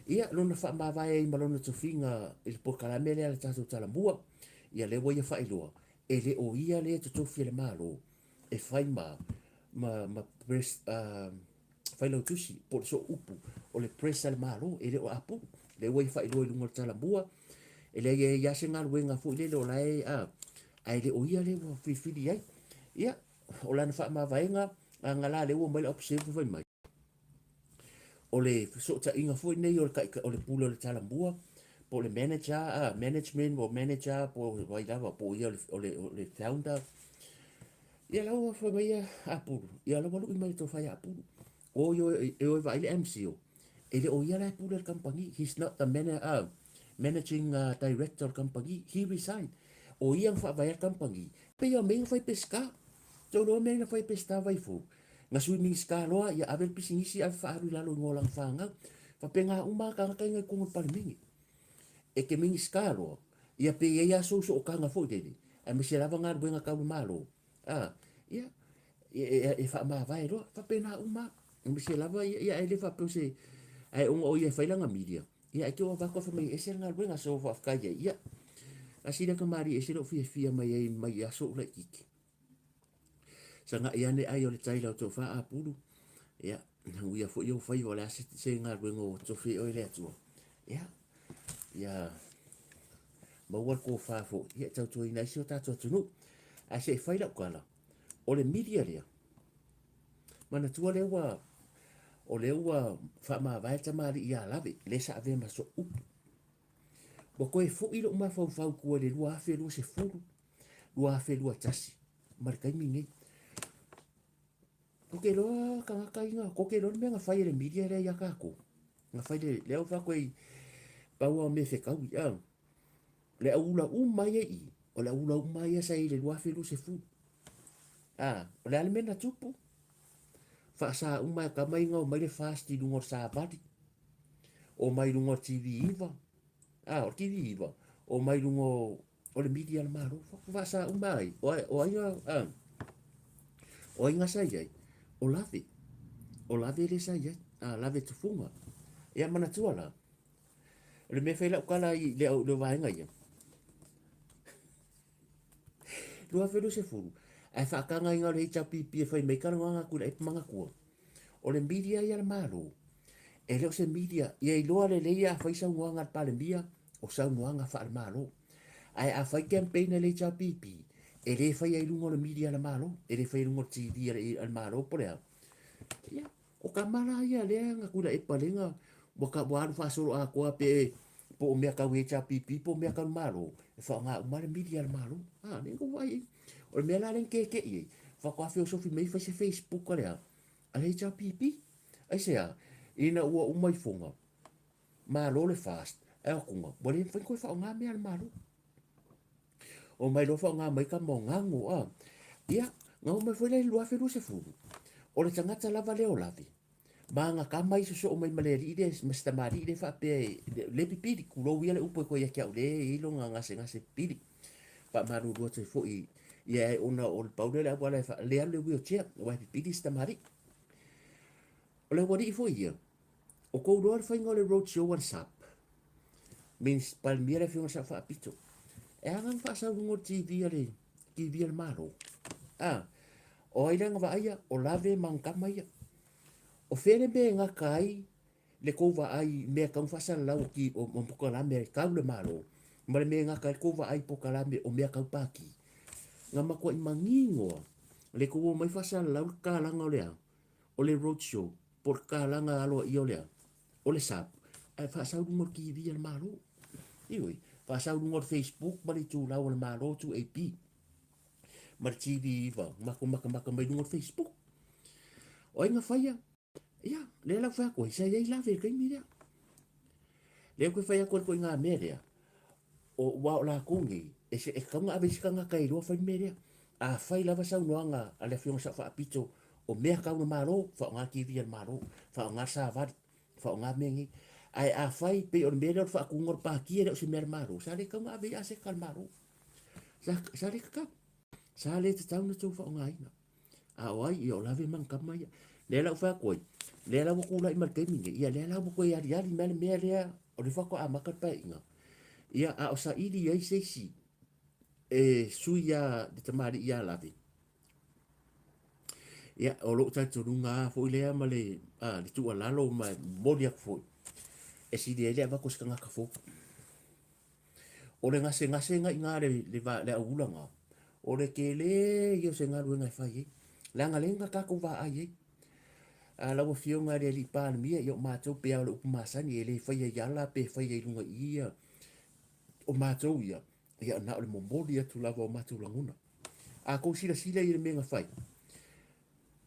ia, lona faamavae ai ma lona tofiga i le polokalame lea a le tatou Talamua, ia lea ua ia faailoa, e le o ia lea e totofi e le Malo e fai ma, ma, ma press, failautusi po o le sooupu o le press a le Malo, e le o Apulu. Lea ua ia faailoa i luga o le Talamua, e leai e i ai lava se galuega foi lele o la e, a, ae le o ia lea ua filifili ai. Ia, o lana faamavaega, leaga la lea ua omai le Observer fai mai, o le fesootaiga foi nei o le, o le pule o le Talamua, po o le manager, a, management o manager po o ai lava, po o ia o le, o le, o le founder. Ia la ua fai mai ia Apulu, ia la ua lui mai le tofa ia Apulu. O i o e o e vaai le MCO, e le o ia la e pule le kamupani. He's not the man, managing director o le kamupani. He resigned. O ia na faavaea le kamupani. Pei o mea na fai Peseta. Tou iloa mea na fai Peseta Vaifou. Na sui Minisita loa, ia ave le pisinisi ave faaalu i lalo i igoa o lana fanau. Faapena uma lava tagata ia i totonu o le Palemene. E te Minisita loa, ia pe i ai lava sou sootaga foi lele, aemaise lava galuega tau le Malo, a, ia, e faamavae loa. Faapena uma lava. Aemaise lava, ia, ae le faapea o se, ae ona o ia e fai lana media, ia ae te i ua avatu fai mai e ese le galuega, so faafetai ai. Ia, tasi lea tamalii e ese lou fiafia mai ai mai aso ou laitiiti. Sagai ane ai o le tai lau tofa Apulu, ia, manuia foi ou faiva, o le a se, se galuega ua tofi ai oe e le Atua. Ia, ia maua le tofa foi, ia e tautuaina ai si o tatou atunuu. Ae se i fai lau tala, o le media lea, manatua lea ua, o lea ua faamavae le tamalii ia Lave, lea sa avea ma sooupu. Ua toe foi lou mafaufau i tua i le 2020, 2021 ma le taimi lenei. Tou te iloa tagata ia, tou te iloa le mea na fai e le media lea ia tatou. Na fai le, lea ua fai atu ai, pau lava o mea e fetaui, a. Le au ula uma ia i i, o le au ula uma ia sa i le 2020. A, o le a le mea na tupu? Faasa uma e tama ia na omai le FAST i luga o le savali, omai i luga o le TV9, a, o le TV9, omai i luga o o le media a le Malo. Faasa uma ai. O ai, o ai, a, o ai sa i ai? O Lave. O Lave lea sa i ai. A, Lave Tufuga. Ia manatua la, o le mea fai lau tala i le, le vaega ia. 2020, ae faataga ai o le HRPP e fai mai talanoaga atu i le manatua. O le media ia a le Malo, e le o se media, ia iloa lelei a fai saunoaga a le Palemia, o saunoaga faale-Malo. Ae a fai campaign a le HRPP, e le faia i luga o le media a le Malo, e le faia i luga o le TV a le Malo po o le a. Ia, o tama la ia lea na tuilaepa lea ua, ka, ua alu faasolo atoa pe po o mea tau HRPP po o mea tau le Malo, e faaaoga uma le media a le Malo. A, lea na tou vaai i ai. O le mea la lea na keke'i ai, faatoa feosofi mai fai se Facebook a le a, a le HRPP. Aisea? Ina ua uma ifoga, Malo le fast, ae o atuga, ua le mafai ona toe faaaoga mea a le Malo. Omai loa faaaoga mai tama o Gago, a. Ia, na oo mai foi la i le 2020, o le tagata lava lea o Lave, ma ana tama ia sosoo mai ma le alii lea, ma si tamalii lea faapea e, le pipili, tulou ia le upu e toe ia te au lea e i ai lona gasegase pipili. Faamalulu atu ai foi, ia ae ona o le pau lea o le auala e faa, le alu i le wheelchair, aua e pipili si tamalii. O le aualii foi ia, O kou loa le faiga o le road show a le SAP. Means Palemia le afioga sa faapito. E aga na faasau luga o le TV a le TV a le Malo. A, o ai lea na vaaia, o Lave ma ana tama ia. O fea le mea e gata ai le tou vaai i mea e tatau ona faasalalau o, o, o polokalame e tau le Malo. Ma le mea e gata ai le tou vaai i polokalame o mea tau Pati, na matuai manino lava le tou omai faasalalau le tatalaga o le a? O le road show po o le tatalaga aloaia o le a? O le SAP, ae faasau i luga o le TV a le Malo. Ioe, faasau i luga o le Facebook ma le itulau a le Malo 2AP ma le TV9, matou matamata mai luga o le Facebook. O ai na faia? Ia, lea la ua fai atu ai, sa i ai lave i le taimi lea. Lea ou te fai atu ai le ituaiga mea lea, o, aua o latou nei, e, se, e tatau ona ave i se tagata e iloa fai le mea lea. A fai lava saunoaga a le Afioga i le Sao Faapito o mea tau le Malo, faaaoga le TV a le Malo, faaaoga le savali, faaaoga mea nei. Ae afai pei o le mea lea o le faatuga o le Pati e le o se mea a le Malo, sa le tatau ona ave i ai aseta a le Malo. Sa, sa le tatau. Sa le tatau ona outou faaaogaina. A o ai, ia o lave ma ana tama ia. Lea la ua fai atu ai, lea la ua tulai mai le taimi nei, ia lea la ua toe aliali mai le mea lea, o lea faatoa amata le paeaiga. Ia, a o saili ai se isi e sui ia le tamalii ia Lave, ia, o lou talitonuga lava foi lea ma le, a, le tuualalo ma e momoli atu foi, e sili ai le avatu o se tagata fou. O le gasegase na i ina le auula na, o le tele ia o se galuega e fai ai, leaga lea na tatou vaai ai. A lau Afioga i le Alii Palemia, ia o matou pei lava o le upu masani, e le faia i ala pe faia i luga i i ia, o matou ia, ia na o le momoli atu lava o matou lagona. A tou silasila i le mea na fai,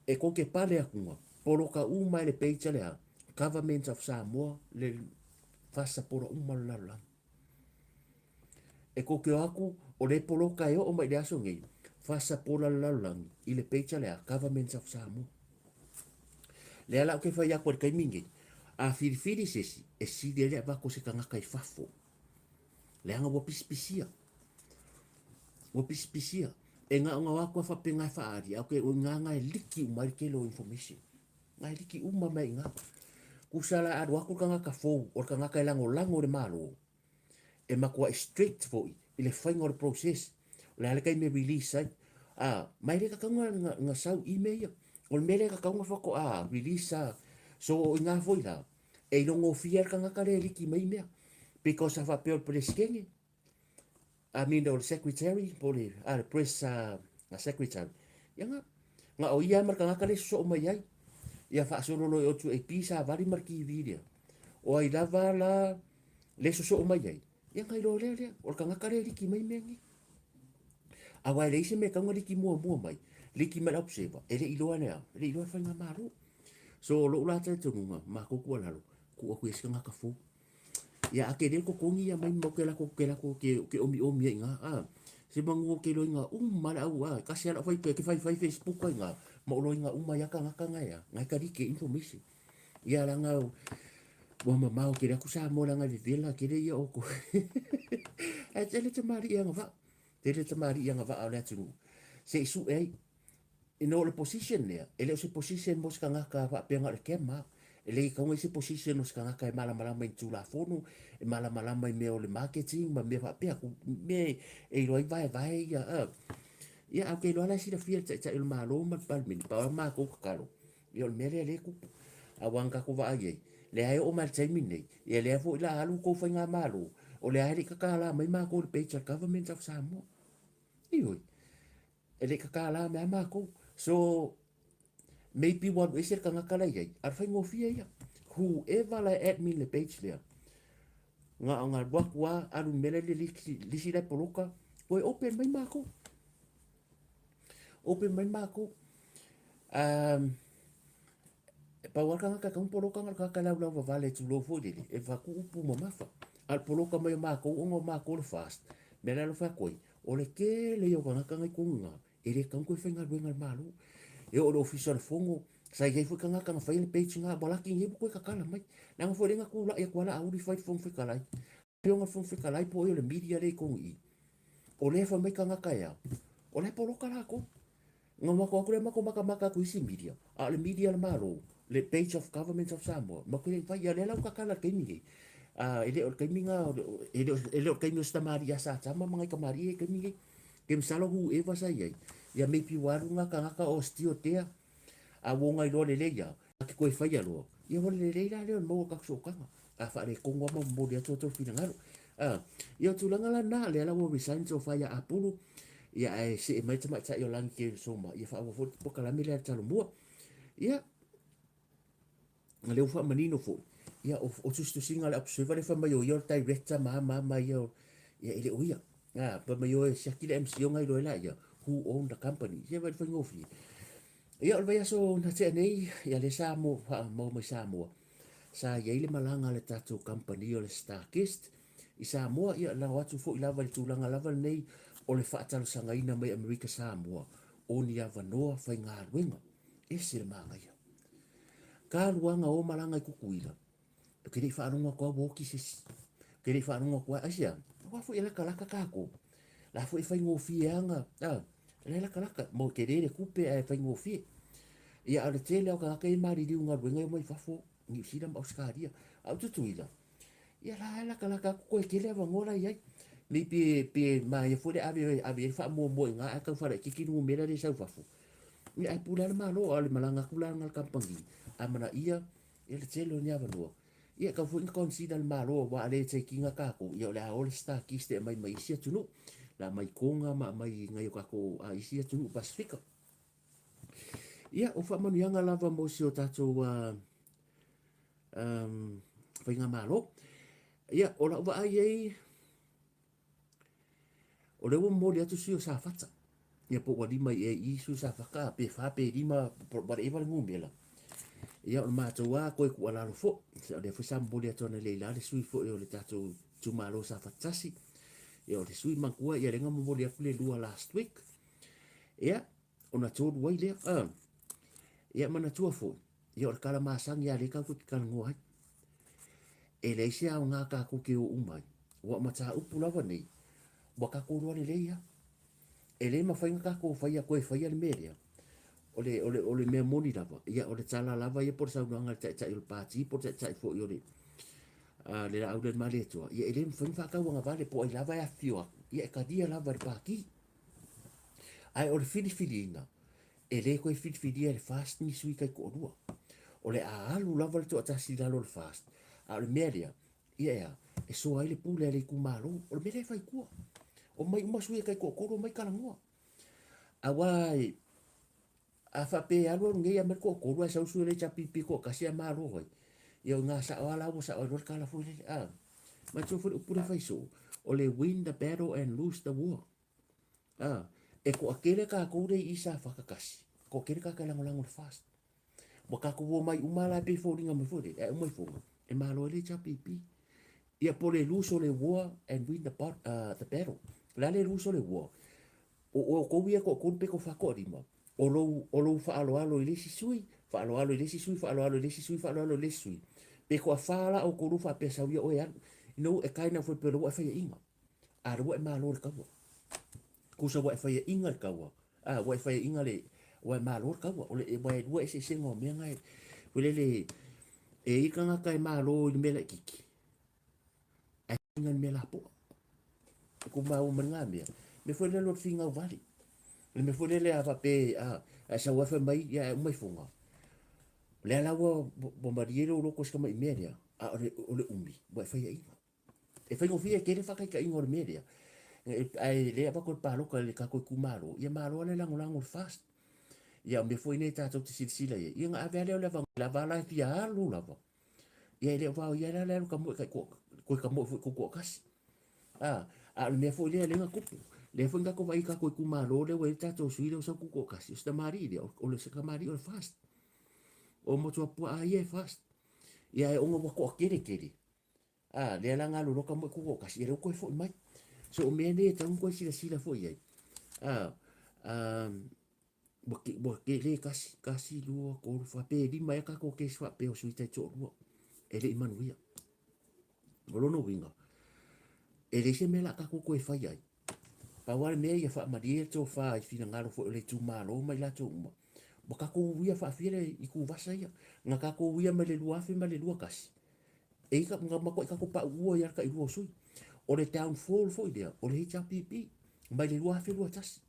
e tou te pale atu, poloka uma e le page a le a? Government of Samoa, le fasisapola uma o le lalolagi. E tou te o atu, o lea e poloka e oo mai i le aso nei, fasisapola le lalolagi i le page a le a? Government of Samoa. Lea la ou te fai atu ai i le taimi nei, a filifili se isi, e sili ai le avatu o se tagata i fafo. Leaga ua pisipisia. Ua pisipisia. E na ona o atu a faapena e faaali, a o ke o ina na e liki uma ai le tele o information. Na e liki uma mai i ina. Tusa la alu atu le tagata fou, o le tagata e lagolago i le Malo, e matuai strict foi i le faiga o le process. O le a le taimi e release ai. A, ma e le tatau na, na sau i mea ia. O le mea lea e tatau ona faatoa release a. So o ina foi la, e ilogofie ai le tagata lea e liki mai mea. Because a faapea o le Peresetene, I mean o le secretary po o le, a, le press secretary, ia na, na o ia ma le tagata lea e sosoo mai ai. Ia faasolo loa i o 2AP savali ma le TV lea. O ai lava la le sosoo mai ai, ia na iloa lea lea, o le tagata lea e liki mai mea nei. Aua e leai se mea e tatau ona liki muamua mai, liki mai le observer, e le i iloa le a, e le i iloa le faigamalo. So o lou la talitonuga, matou tuualalo, tuu atu i ai se tagata fou. Ia a tele le totogi ia mai ma ke lako ke lako ke ke omiomi ai ina, a. Se manu o ke loiga uma le au, a, tasi lava lau fai ke faifai Facebook ai ina, ma o loiga uma ai a tagata na e a, na e talike information. Ia leaga ua mamao tele atu Samoa leaga e vevela tele ia o ko. Ae tele tamalii agavaa, tele tamalii agavaa o le atunuu. Se i sue ai, Ina o le position lea, e le o se position mo se tagata faapea na o le camera. E le tatau ona i ai se position o se tagata e malamalama i ni Tulafono, e malamalama i mea o le marketing ma mea faapea, mea e iloa ai vaevae ia. Ia, ae ou te iloa la e silafia e le Taitai o le Malo ma le Palemene, pau lava matou tatalo, ia o le mea lea lea e tupu. Aua na tatou vaai ai, lea e oo mai i le taimi lenei, ia lea foi o le a alu le tou faigamalo, o lea lava e le i tatala mai matou i le page a le Government of Samoa. Ioe. E le i tatala mai lava matou. So, maybe ua alu ese le tagata la e i ai, a o le faigofie ia. Whoever la e admin le page lea, na ona alu atu lava, alu i le mea la e i le lisi la e poloka, toe open mai matou. Open mai matou. Um, e pau lava le tagata e tatau ona poloka na o le tagata e laulauvavale tulou foi lele, e avatu upu mamafa. A o le poloka mai o matou ona o matou o le fast, mea la e alofa atu ai, O le tele ia o tagata na i totonu i ina, e le tatau ona toe faigaluega e le Malo. E oo i le Ofisa o le Fono, sa i ai foi tagata na faia le page na, ua laki nei ua toe tatala mai. Leaga foi lea na tulai atu lava Laauli fai le Fofoga Fetalai. Afioga i le Fofoga Fetalai po o ai o le media lea i totonu i i, o lea e fai mai tagata e a? O la e poloka latou. Na matou atu lea matou matamata atu i isi media, a o le media a le Malo, le page of Government of Samoa, matou te le i fai. Ia lea la ua tatala i le taimi nei, e le o le taimi na, e le o le taimi o si tamalii ia Satama ma nai tamalii ia i le taimi nei. Ke masalo whoever sa i ai, ia maybe ua alu na tagata o Stiotea, a ua ona iloa lelei lava, a te toe faia loa, ia ua lelei la lea o le maua o tatou sootaga. A faaletonu lava ma momoli atu o outou finagalo. A, ia o tulaga la na, lea la ua resign tofa ia Apulu, ia ae see mai tamaitai o Lagikei Soma, ia faaauau foi le polokalame lea a le Talomua. Ia, lea ua faamanino foi, ia o, o tusitusiga a le Observer lea fai mai o ia o le director ma a ma a ma ia, ia e le o ia. A, fai mai o e siaki le MC ona iloa ai laia, who own the company. Ia vaai i le faigofie. Ia o le vaiaso na tea nei, ia lea sa mo, faamau mai Samoa, sa i ai le malaga a le tatou kamupani o le Starkist i Samoa, ia na o atu foi lava i le tulaga lava lenei o le faatalosagaina mai Amerika Samoa o ni avanoa faigaluega. Ese le manaia. Ka luaga o malaga i Tutuila, ou te le i faalogo atu lava ua oti se isi. Ou te le i faalogo atu lava, aisea? Aua foi e latalata tatou. La foi e faigofie lava na, a, la e latalata, mo tele le tupe ae faigofie. Ia a o le tele lava o tagata ia e maliliu i galuega ia e omai fafo, Niu Sila ma Ausetalia. A o Tutuila, ia la e latalata atu toe tele avanoa la e i ai. Maybe pe manaia foi le ave ave i ai le faamuamua i ina ae tau faalaitiiti le numera lea e sau fafo. Ia ae pule lava le Malo, a o le malaga atu la lena a le kamupani, a amanaia ia le tele o ni avanoa, ia e tatau foi ona consider le Malo aua a le take ina tatou, ia o le a o le Starkist e aumai mai isi atunuu, o le a aumai Toga ma aumai nai o tatou isi atunuu Pasefika. Ia, o faamanuiaga lava mo si o tatou faigamalo. Ia, o lau vaai ai, o lea ua momoli atu sui o Safata, ia po ua lima i i sui o Safata, pe fa pe lima, whatever le numera. Ia, o le matou lava toe tuualalo foi, o lea foi sa momoli atu analeila le sui foi o le tatou itumalo o Safata tasi. Ia, o le sui matua, ia lea na momoli atu le lua last week. Ia, ona tolu ai lea. Ia, manatua foi, ia o le tala masani lava lea tatou te talanoa ai. E leai se aoga tatou te o uma ai, ua mataupu lava nei, ua tatou iloa lelei lava. E le mafai ona tatou faia toe faia le mea lea. O le, o le, o le mea moni lava, ia o le tala lava ia po o le saunoaga a le taitai o le pati po o le taitai foi o le, le laau lea Malietoa, ia e le mafai ona faatauagavale po o ai lava e afifio atu, ia e talia lava e le pati. Ae o le filifiliina, e le toe filifilia e le FAST ni sui taitoalua. O le a alu lava le toatasi i lalo o le FAST, a o le mea lea, ia e a, e soa ai le pule a le itumalo. O le mea lea e fai i tua. Omai uma sui e taitoatolu, omai talanoa. Aua a faapea e alu alu nei aumai le toatolu ae sau le sui o le HRPP toatasi ae malo ai, ia o i ina sao lava la ua sao ai loa le tala foi lele. A, manatua foi le upu lea e fai soo, o le win the battle and lose the war. A, e toatele tatou lea i i Safata tasi, toatele tagata e lagolago i le FAST. Ua tatou omai uma la e pei e foliga mai foi lele, ae uma ifoga, e malo ai le HRPP. Ia po o le lose o le war and win the, the battle. O le a le lose o le war? O outou ia e toatolu pe toafa toalima, o lou, o lou faaaloalo i le isi sui, faaaloalo i le isi sui, faaaloalo i le isi sui, faaaloalo i le isi sui. Pe toafa la outou lua faapea sau ia oe e alu. You know, e kind of pei o lea ua e faiaina. A lea ua e malo i le taua. Tusa ua e faiaina le taua, a ua e faiaina le, ua e malo le taua. O le, ua e lua eseesega o mea na e, foi lele, e i ai tagata e malo i le mea laitiiti, ae faiaina i le mea lapoa. E tumau mai lena mea. Mea foi lele o le finau vale. Le mea foi lele a faapea, a, a e sau lava fai mai, ia e uma ifoga. O lea la ua, ua malie lou loto i si tamai mea lea, a o le, o le umi, ua e faiaina. E faigofie e tele faataitaiga o le mea lea, ae lea avatu le palota i le tatou itumalo, ia malo lava le lagolago i le FAST. Ia o mea foi nei tatou te silasila i ai, ia ona ave lava lea o le avanoa lava la e fia alu lava. Ia e le o vaoia la le alu tamoe tai toe tamoe foi tutoatasi. A, a o le mea foi lea lea na tupu. Lea foi na tatou vaai i tatou itumalo lea ua i ai le tatou sui lea ua sau tutoatasi, o se tamalii lea, o le tamalii o le FAST. O Motuapuaa ia e FAST. Ia ae ona ua toatele tele, A, lea la na alu loa tamoe tutoatasi, ia lea ua toe foi mai. So o mea nei e tatau ona toe silasila foi i ai. A, a, ua, ua tele tasi, tasi, lua, tolu, fa, pe lima ea tatou case faapea o sui taitoalua e le i manuia. O lona uiga, e leai se mea o le a tatou toe fai ai. Pau lava le mea ia faamalie le tofa i finagalo foi o le itumalo ma i latou uma. Ua tatou uia faafia le ituvasa ia. Na tatou uia mai le 2021. E i ka, na matuai tatou pauua ai lava le tailua o sui. O le downfall foi lea, o le HRPP, mai le 2021.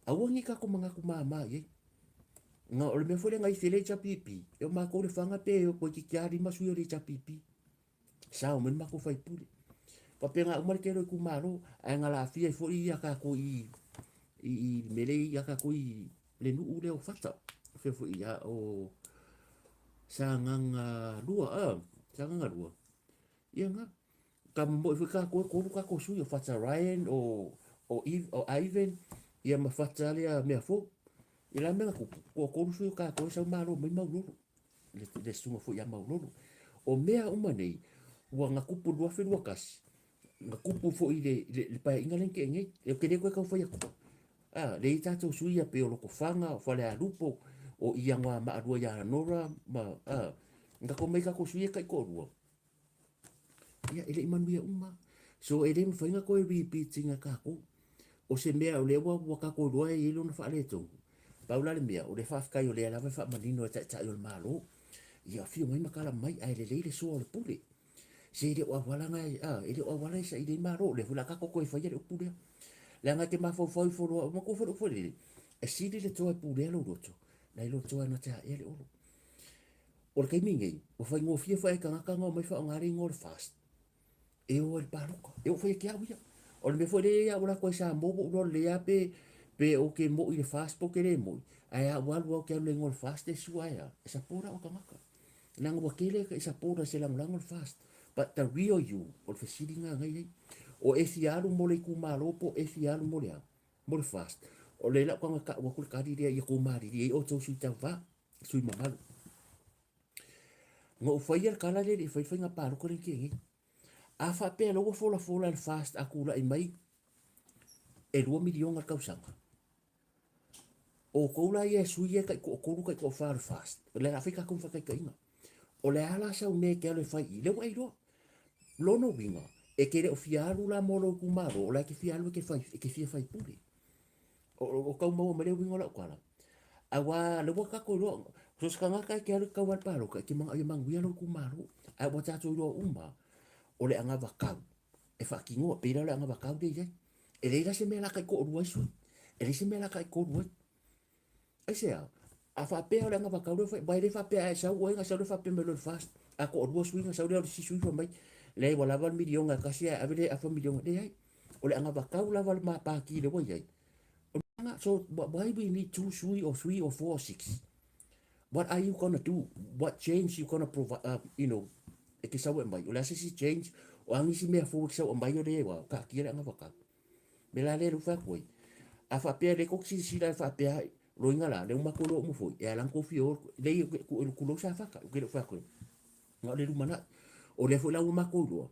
Aua ne i tatou manatu mama i ai. Na, o le mea foi lea na ifi ai le HRPP, e o matou Lefaga pe toeitiiti lava lima sui o le HRPP. Sao mai le matou faipule. Faapena uma le tele o itumalo, ae na lafia ai foi ia tatou i i le mea lea ia tatou i le nuu lea o Fata, fea foi ia o Sagaga 2, a, Sagaga 2. Ia na, ka momoe foi tatou e tolu tatou sui o Fata Ryan, o Ivan, ia ma Fata lea mea fou. Ia la mea na tupu, toatolu sui o tatou e sau malo mai Maulolo, le susuga foi ia Maulolo. O mea uma nei, ua na tupu i le 2021, na tupu foi i le Paeaiga lea na tea nei. Ou te le toe tau fai atua. A, lea e i ai tatou sui ia pei o Lotofaga, o Falealupo, o i Anoamaa 2 ia Nora, ma, a, na tatou omai tatou sui ia taitoalua, ia e le i manuia uma. So e le mafai ona toe repeat ina e tatou. O se mea o lea ua tatou iloa e i ai lona faaletonu, pau la le mea, o lea faafetai o lea lava e faamanino e Taitai o le Malo, ia afio mai ma tala mai, ae lelei le soa o le pule. Se e le o auala na, a, e le o auala e saili ai Malo, o lea foi o le a tatou toe faia le upu lea. Leaga e te mafaufau ifo loa, manatua foi le upu foi lele, e sili le toa e pulea lou loto, nai lo le toa e gataea le olo. O le taimi nei, ua faigofie foi i tagata ona omai faaaoga le igoa o le FAST e o ai i le palota. E oo foi ia te au ia. O le mea foi lea ia au alu atu ai i Samoa ua ou iloa lelei lava pe, pe ou te moi i le FAST pe ou te le moi, ae a ou alu lava ou te alu i le igoa o le FAST e sua ai lava, e support au e tagata. Leaga ua tele e supporters e lagolago le FAST. But the real you, o le fesili lena na i ai. O e fia alu mo le itumalo po o e fia alu mo le a? Mo le FAST. O lea la ua tau atu le kali lea ia tou malilie ai outou sui tauva, sui mamalu. Na ou faia le tala lea e le i faia le faiga palota lea na tea nei. A faapea la ua folafola e le FAST a tulai mai e 2 miliona le tausaga. Outou la ia e sui ia e tai toatolu tai toafa o le FAST, o le a fai tatou ma faataitaiga. O le a la sau mea e te alu e fai i i, lea ua e iloa. Lona uiga, e te le o fia alu la mo lou itumalo, o la e te fia alu e te, fai, e te fia faipule. O tau maua mai le uiga o lau tala. Aua lea ua tatou iloa, so o se tagata e te alu e te tau i le palota, e te manao ia manuia lou itumalo. Ae ua tatou iloa uma, o le anavatau e faatinoa, pei la o le anavatau lea e i ai. E leai la se mea o le a taitoalua ai sui. E leai se mea o le a taitolu ai. Aisea? A faapea o le anavatau lea ua fai, aua e le faapea a e sau oe ona sau lea faapea mai loa i le FAST. A toalua sui ona sau lea o le isi sui fai mai, leai ua lava le miliona e tasi ae ave le afa miliona. Leai. O le anavatau lava a le ma pati lea ua i ai. O le mea lena, so why we need two sui or three or four or six? What are you gonna do? What change you gonna provide, you know, e te sau e mai? O le a se isi change? O a nisi mea fou e te sau e mai o le ua taatia le anavatau? Me la lea le fai atu ai. A faapea le tou silasila e faapea loiga la, le uma atu loa uma foi, e ala ona tou fia o, lei kulou sa faka, ou te le o fai atu ai. Na o le lumanai. O lea foi la ua matou iloa,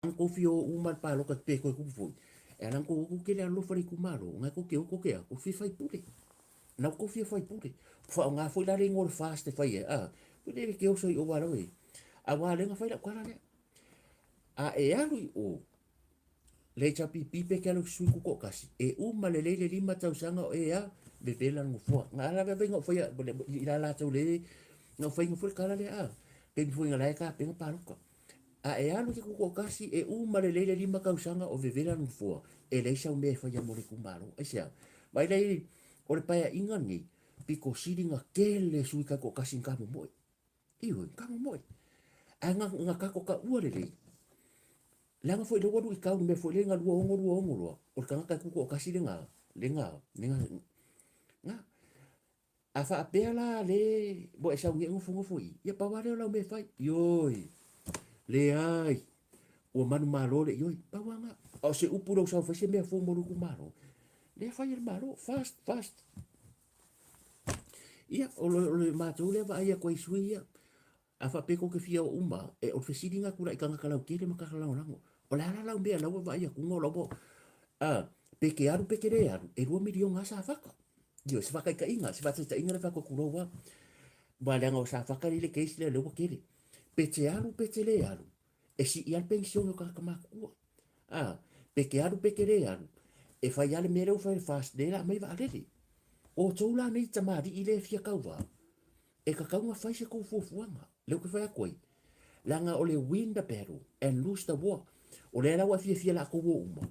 ana tou fia o uma le palota pe toe tupu foi, e ala ona tou o tou te le alolofa i le itumalo, ona e tou te o tou te a, tou fia faipule. Na tou fia faipule. Faaaoga foi la le igoa o le FAST e fai ai, a, foi lele e te oso i o aua e, aua lea na fai lau tala lea. A e alu i o, le HRPP pe te alu i se sui tutoatasi, e uma lelei le lima tausaga o e a, vevela le nofoa. Na ala vave na ou faia, i la latou le, na ou faia foi le tala lea, a, taimi foi na la e tapena palota. A e alu i te tutoatasi, e uma lelei le lima tausaga o vevela le nofoa, e leai sau mea e faia mo le itumalo. Aisea? Vaai la i, o le paeaiga lenei, pito sili na tele sui taitoatasi na tamomoe. Ioe, ka momoe. Ae na, na tatou taua lelei. Leaga foi lea ua luitau le mea foi lea na 26 26 loa, o le tagata e tutoatasi le na, le na, le na, na. A faapea la le ua e sau nei e nofonofo i i, ia pau lava lea o lau mea e fai. Ioe, leai, ua manumalo le ioe, pau lava na. A o se upu i lou sau e fai se mea fou mo lou itumalo, lea e fai e le Malo, fast, fast. Ia, o le matou lea vaai atu ai i sui ia. A faapea tou te fia o uma, e, o le fesiliga atu la i tagata lautele ma tagata lagolago. O le a la lau mea la ua vaai atu o la ua, a, pe te alu pe te le alu, e 2 miliona lava Safata. Ioe, se faataitaiga, se faataitaiga lea e fai atu lou lava. Aua leaga o Safata lea i le case lea, lea ua tele. Pe te alu pe te le alu, e sii lava le penisione o tagata matutua. A, pe te alu pe te le alu, e fai lava le mea lea ua fai e le FAST, lea o le a aumai vaalele. O outou la nei tamalii lea e fia tauva, e tatau ona fai se tou fuafuaga. Lea ou te fai atu ai, leaga o le win the battle and lose the war. O lea la ua e fiafia latou o uma,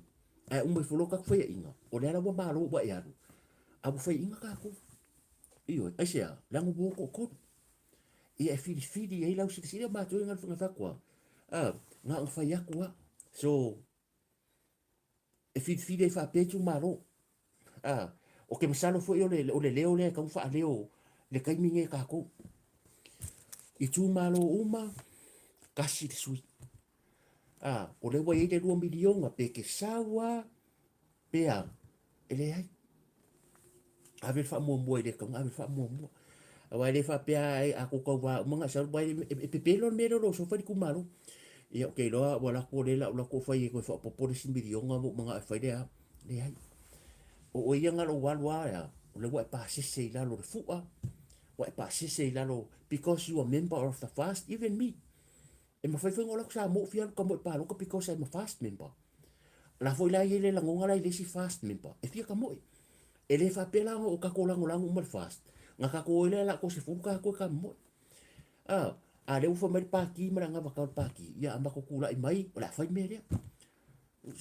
ae uma ifo loa tatou faiaina, o lea la ua malo ua e alu, a ua faiaina tatou. Ioe, aisea? Leaga ua o toatolu. Ia e filifili ai lau silasila matou i na fai atu a, na ona fai atu a. So, e filifili ai faapea itumalo. A, o ke masalo foi o le, o le leo lea e tau faaleo le taimi nei e tatou. Itumalo uma, tasi le sui. A, o lea ua i ai le 2 miliona, pe te sau a, pe a, e leai. Ave le faamuamua i le tauga, ave le faamuamua. Aua e le faapea a tou tauva uma na sau, e, e pepelo le mea lea o lou sofa i le itumalo. Ia, ou te iloa ua alu atu o lea o le a ou alu atu ou fai e toe faaopoopo le isi miliona ma ou manao e fai le a. Leai. O oe ia na lou alu lava ea, o lea ua e pasese i lalo o le fua, ua e pasese i lalo, because you are member of the FAST, even me. E mafai foi ona ou alu atu Samoa ou fia alu tamoe palota because I'm a FAST member. La foi la i ai le lagona la i le isi FAST member, e fia tamoe. E le faapea la o tatou lagolago uma le FAST. Na tatou o ai lea la ko 10 tatou e tamoe. A, a lea ua fai mai le pati ma le anavatau o le pati, ia a matou tulai mai, o le a fai le mea lea.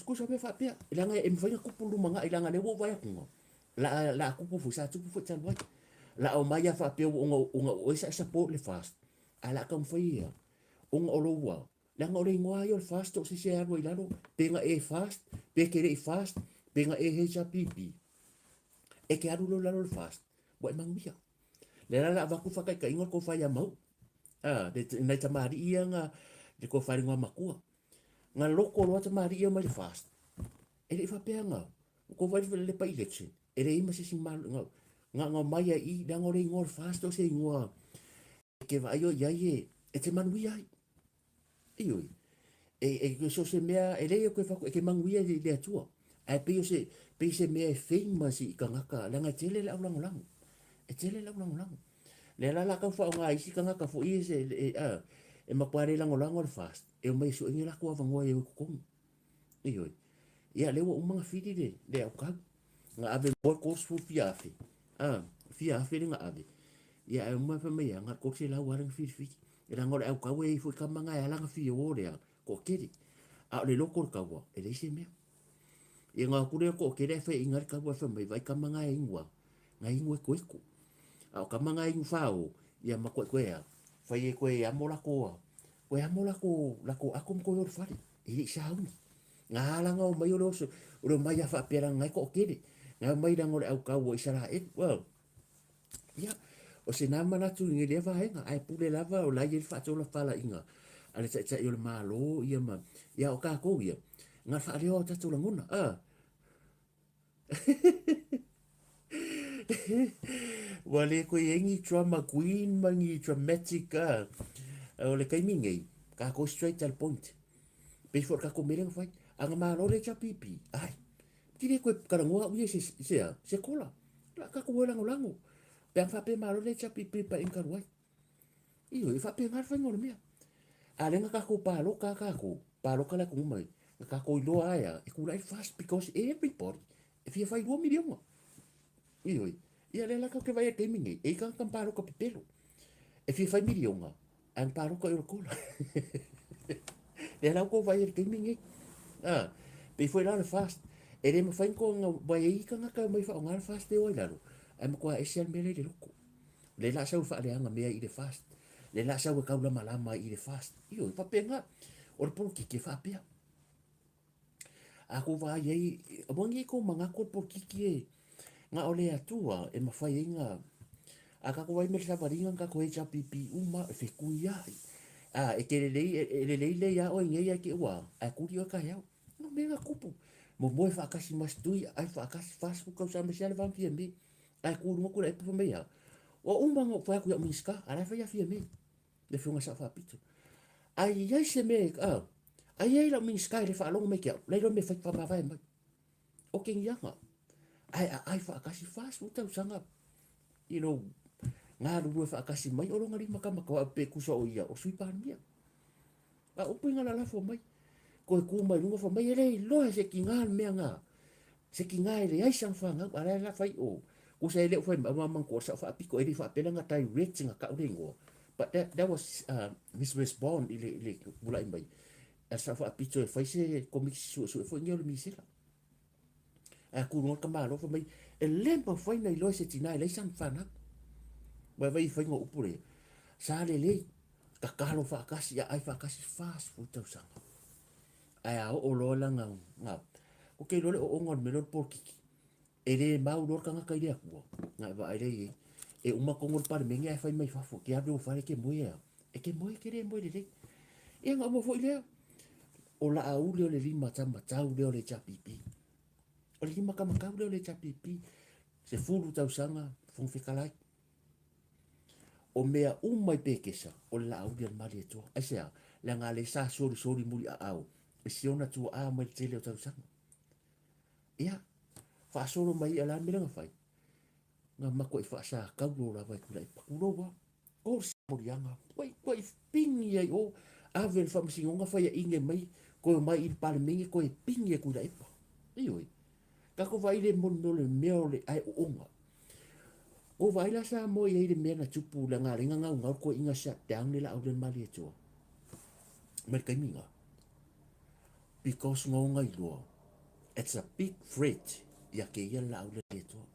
Tusa mea faapea, leaga e mafai ona tupu le lumanai, leaga lea ua ou vaai atu, la, la tupu foi, sa tupu foi talu ai. La omai lava faapea ona, ona o oe sa e support le FAST, ae la taumafai ia, ona o lou a, leaga o le igoa lava ia o le FAST o se isi e alu ai i lalo, pe na e FAST, pe te le i FAST, pe na e HRPP, e te alu loa i lalo o le FAST, ua e manuia. Lea la o le a avatu le faataitaiga o le tofa ia Mauu, a, nai tamalii ia na, le tofa i le igoamatua. Na loko loa tamalii ia mai le FAST, e le i faapea na, ua tou vaai i le by election, e leai ma se isi na, na ona omai lava i i, leaga o le igoa o le FAST o se igoa e te vaai oe i ai e, e te manuia ai. Ioe, e, e, so o se mea, e leai ou te fai atu, e te manuia i le Atua. Ae pei o se, pei se mea e famous i tagata, leaga e tele le aulagolago. E tele le aulagolago. Lea la o le a tau faaaoga e isi tagata foi ia se, e, a, e matua le lagolago le FAST, e omai e sue ni latou avanoa e o i totonu. Ioe. Ia, lea ua uma ona fili le, le aukau. Na ave moa le 30 fia afe. A, fia afe le na ave. Ia, ae uma fai mai, na 300 lava le na filifili. E leaga o le aukau e i ai foi tama na e ala ona fia o lea, toatele. A o le loko o le taua, e leai se mea. Ia na o atu lea toatele ae faiaina ai le taua fai mai, vaai tama na e inu a, na inu etoeto. A o tama na e inu fao, ia matuai toe a, fai e toe amo latou a, toe amo latou, latou ato ma toe o i le fale. E le i sauni. Na ala ona omai o le oso, o le omai a faapea leaga na e toatele. Na omai leaga o le aukau o Isaraelu. Well, ia, o se na manatu i lea vaega, ae pule lava o la e i ai le faatolafalaina a le Taitai o le Malo, ia ma, ia o tatou ia, na faaleo o tatou lagona. Ah. Ua le koe i ai ni drama queen ma ni dramatic ah. O le taimi nei, tatou straight to the point. Pei foi o le tatou mea lea na fai. A na malo le HRPP, ai, ti le koe talanoa au ia se, se a, se kola. La tatou o e lagolago. Pe a faapea malo le HRPP pa ina talu ai. Ioe, e faapena le faiga o le mea. A lea na tatou paloka a tatou, paloka le atunuu mai, na tatou iloa ae a, e tulai FAST because everybody e fia fai 2 miliona. Ioe, ia lea la tatou te vaai ai i le taimi nei, e i ai tagata na paloka pepelo. E fia fai miliona, ae na paloka i o le kola. Lea la ua tou vaai ai i le taimi nei. A, pei foi la o le FAST, e le mafai ona vaai ai tagata e omai e faaaoga le FAST e o ai i lalo, ae matua ese lava le mea la e i le loto. Le la sau e faaleaga mea i le FAST. Le la sau e taulamalama i le FAST. Ioe, faapena. O le polokiki e faapea. A kou vaai ai, aua nei kou manatu o le polokiki e na o le Atua e mafai ai na a tatou vaai mai le savaliga na tatou HRPP uma e fetui ai. A e te lelei, e lelei lelei lava oe nei ae te i ua ae tuli oe taeao. No mea na tupu. Momoe faatasi ma si tui, ai faatasi 40 tausaga ma si ala va ma Fiame. Ae tu i luga Tuilaepa fai mai a, ua uma ona ou fai atu i au Minisita, a la e fai ia Fiame, le afioga i le Sao Faapito. A i ai se mea, a, a i ai lau Minisita e le faalogo mai ke au, la iloa mea fai faamavae mai. O ke ngiaga. Ae aai faatasi 40 tausaga i lou galulue faatasi mai o lona lima kama kau pe tusa o ia o Sui Palemia. A upu i ngā lalafo mai, koe kū mai lunga fa mai e le iloa se ki ngā mea ngā. Se ki ngā e leai sana whāngau, a la la whai o. Ko sa e leo whai ma mang ko sa whaapiko e le whaapela ngā direct ngā kau le ingoa. But that, that was his response i le, i le mulai mai. A sa whaapito e whai se komisi sue sue foi ngia o le misela. A ku lunga ka malo fa mai e le mawhai na iloa se tina e leai sana whānau. Wai vai whai ngā upu le. Sa lelei, tatalo whaakasi, a ai whaakasi 40 tausaga. Ae a oo loa la ga, ga, kou te iloa le ooga o le mea lea o le polokiki, e le mau loa le tagata i le Atua, na e vaai lea i ai, e uma tonu le Palemene ae fai mai fafo, e te alu i lou fale e te moe e a? E te moe e te le moe lelei. Ia ona uma foi lea, o Laauli o le limataumatau lea o le HRPP. O le limataumatau lea o le HRPP, 10 tausaga Fofoga Fetalai. O mea uma i Pekesa, o le Laauli a le Malietoa. Aisea? Leaga lea sa solisoli muliaao i si ona tuaa mai le tele o tausaga. Ia, faasolo mai ia la mea na fai. Na matuai faasakaulo lava e Tuilaepa. Tulou lava. O le moliaga, tuai tuai pigi ai o, ave le faamasinoga faiaina mai, toe omai i le Palemene toe pigi e Tuilaepa. Ioe. Tatou vaai le mea o le mea o le ae ooga. Ua vaai la Samoa i ai le mea na tupu leaga lea na gaugau le toeaina shut down le Laauli a le Malietoa mai le taimi lena. Because na ona iloa it's a big threat ia te ia le Laauli a le Malietoa.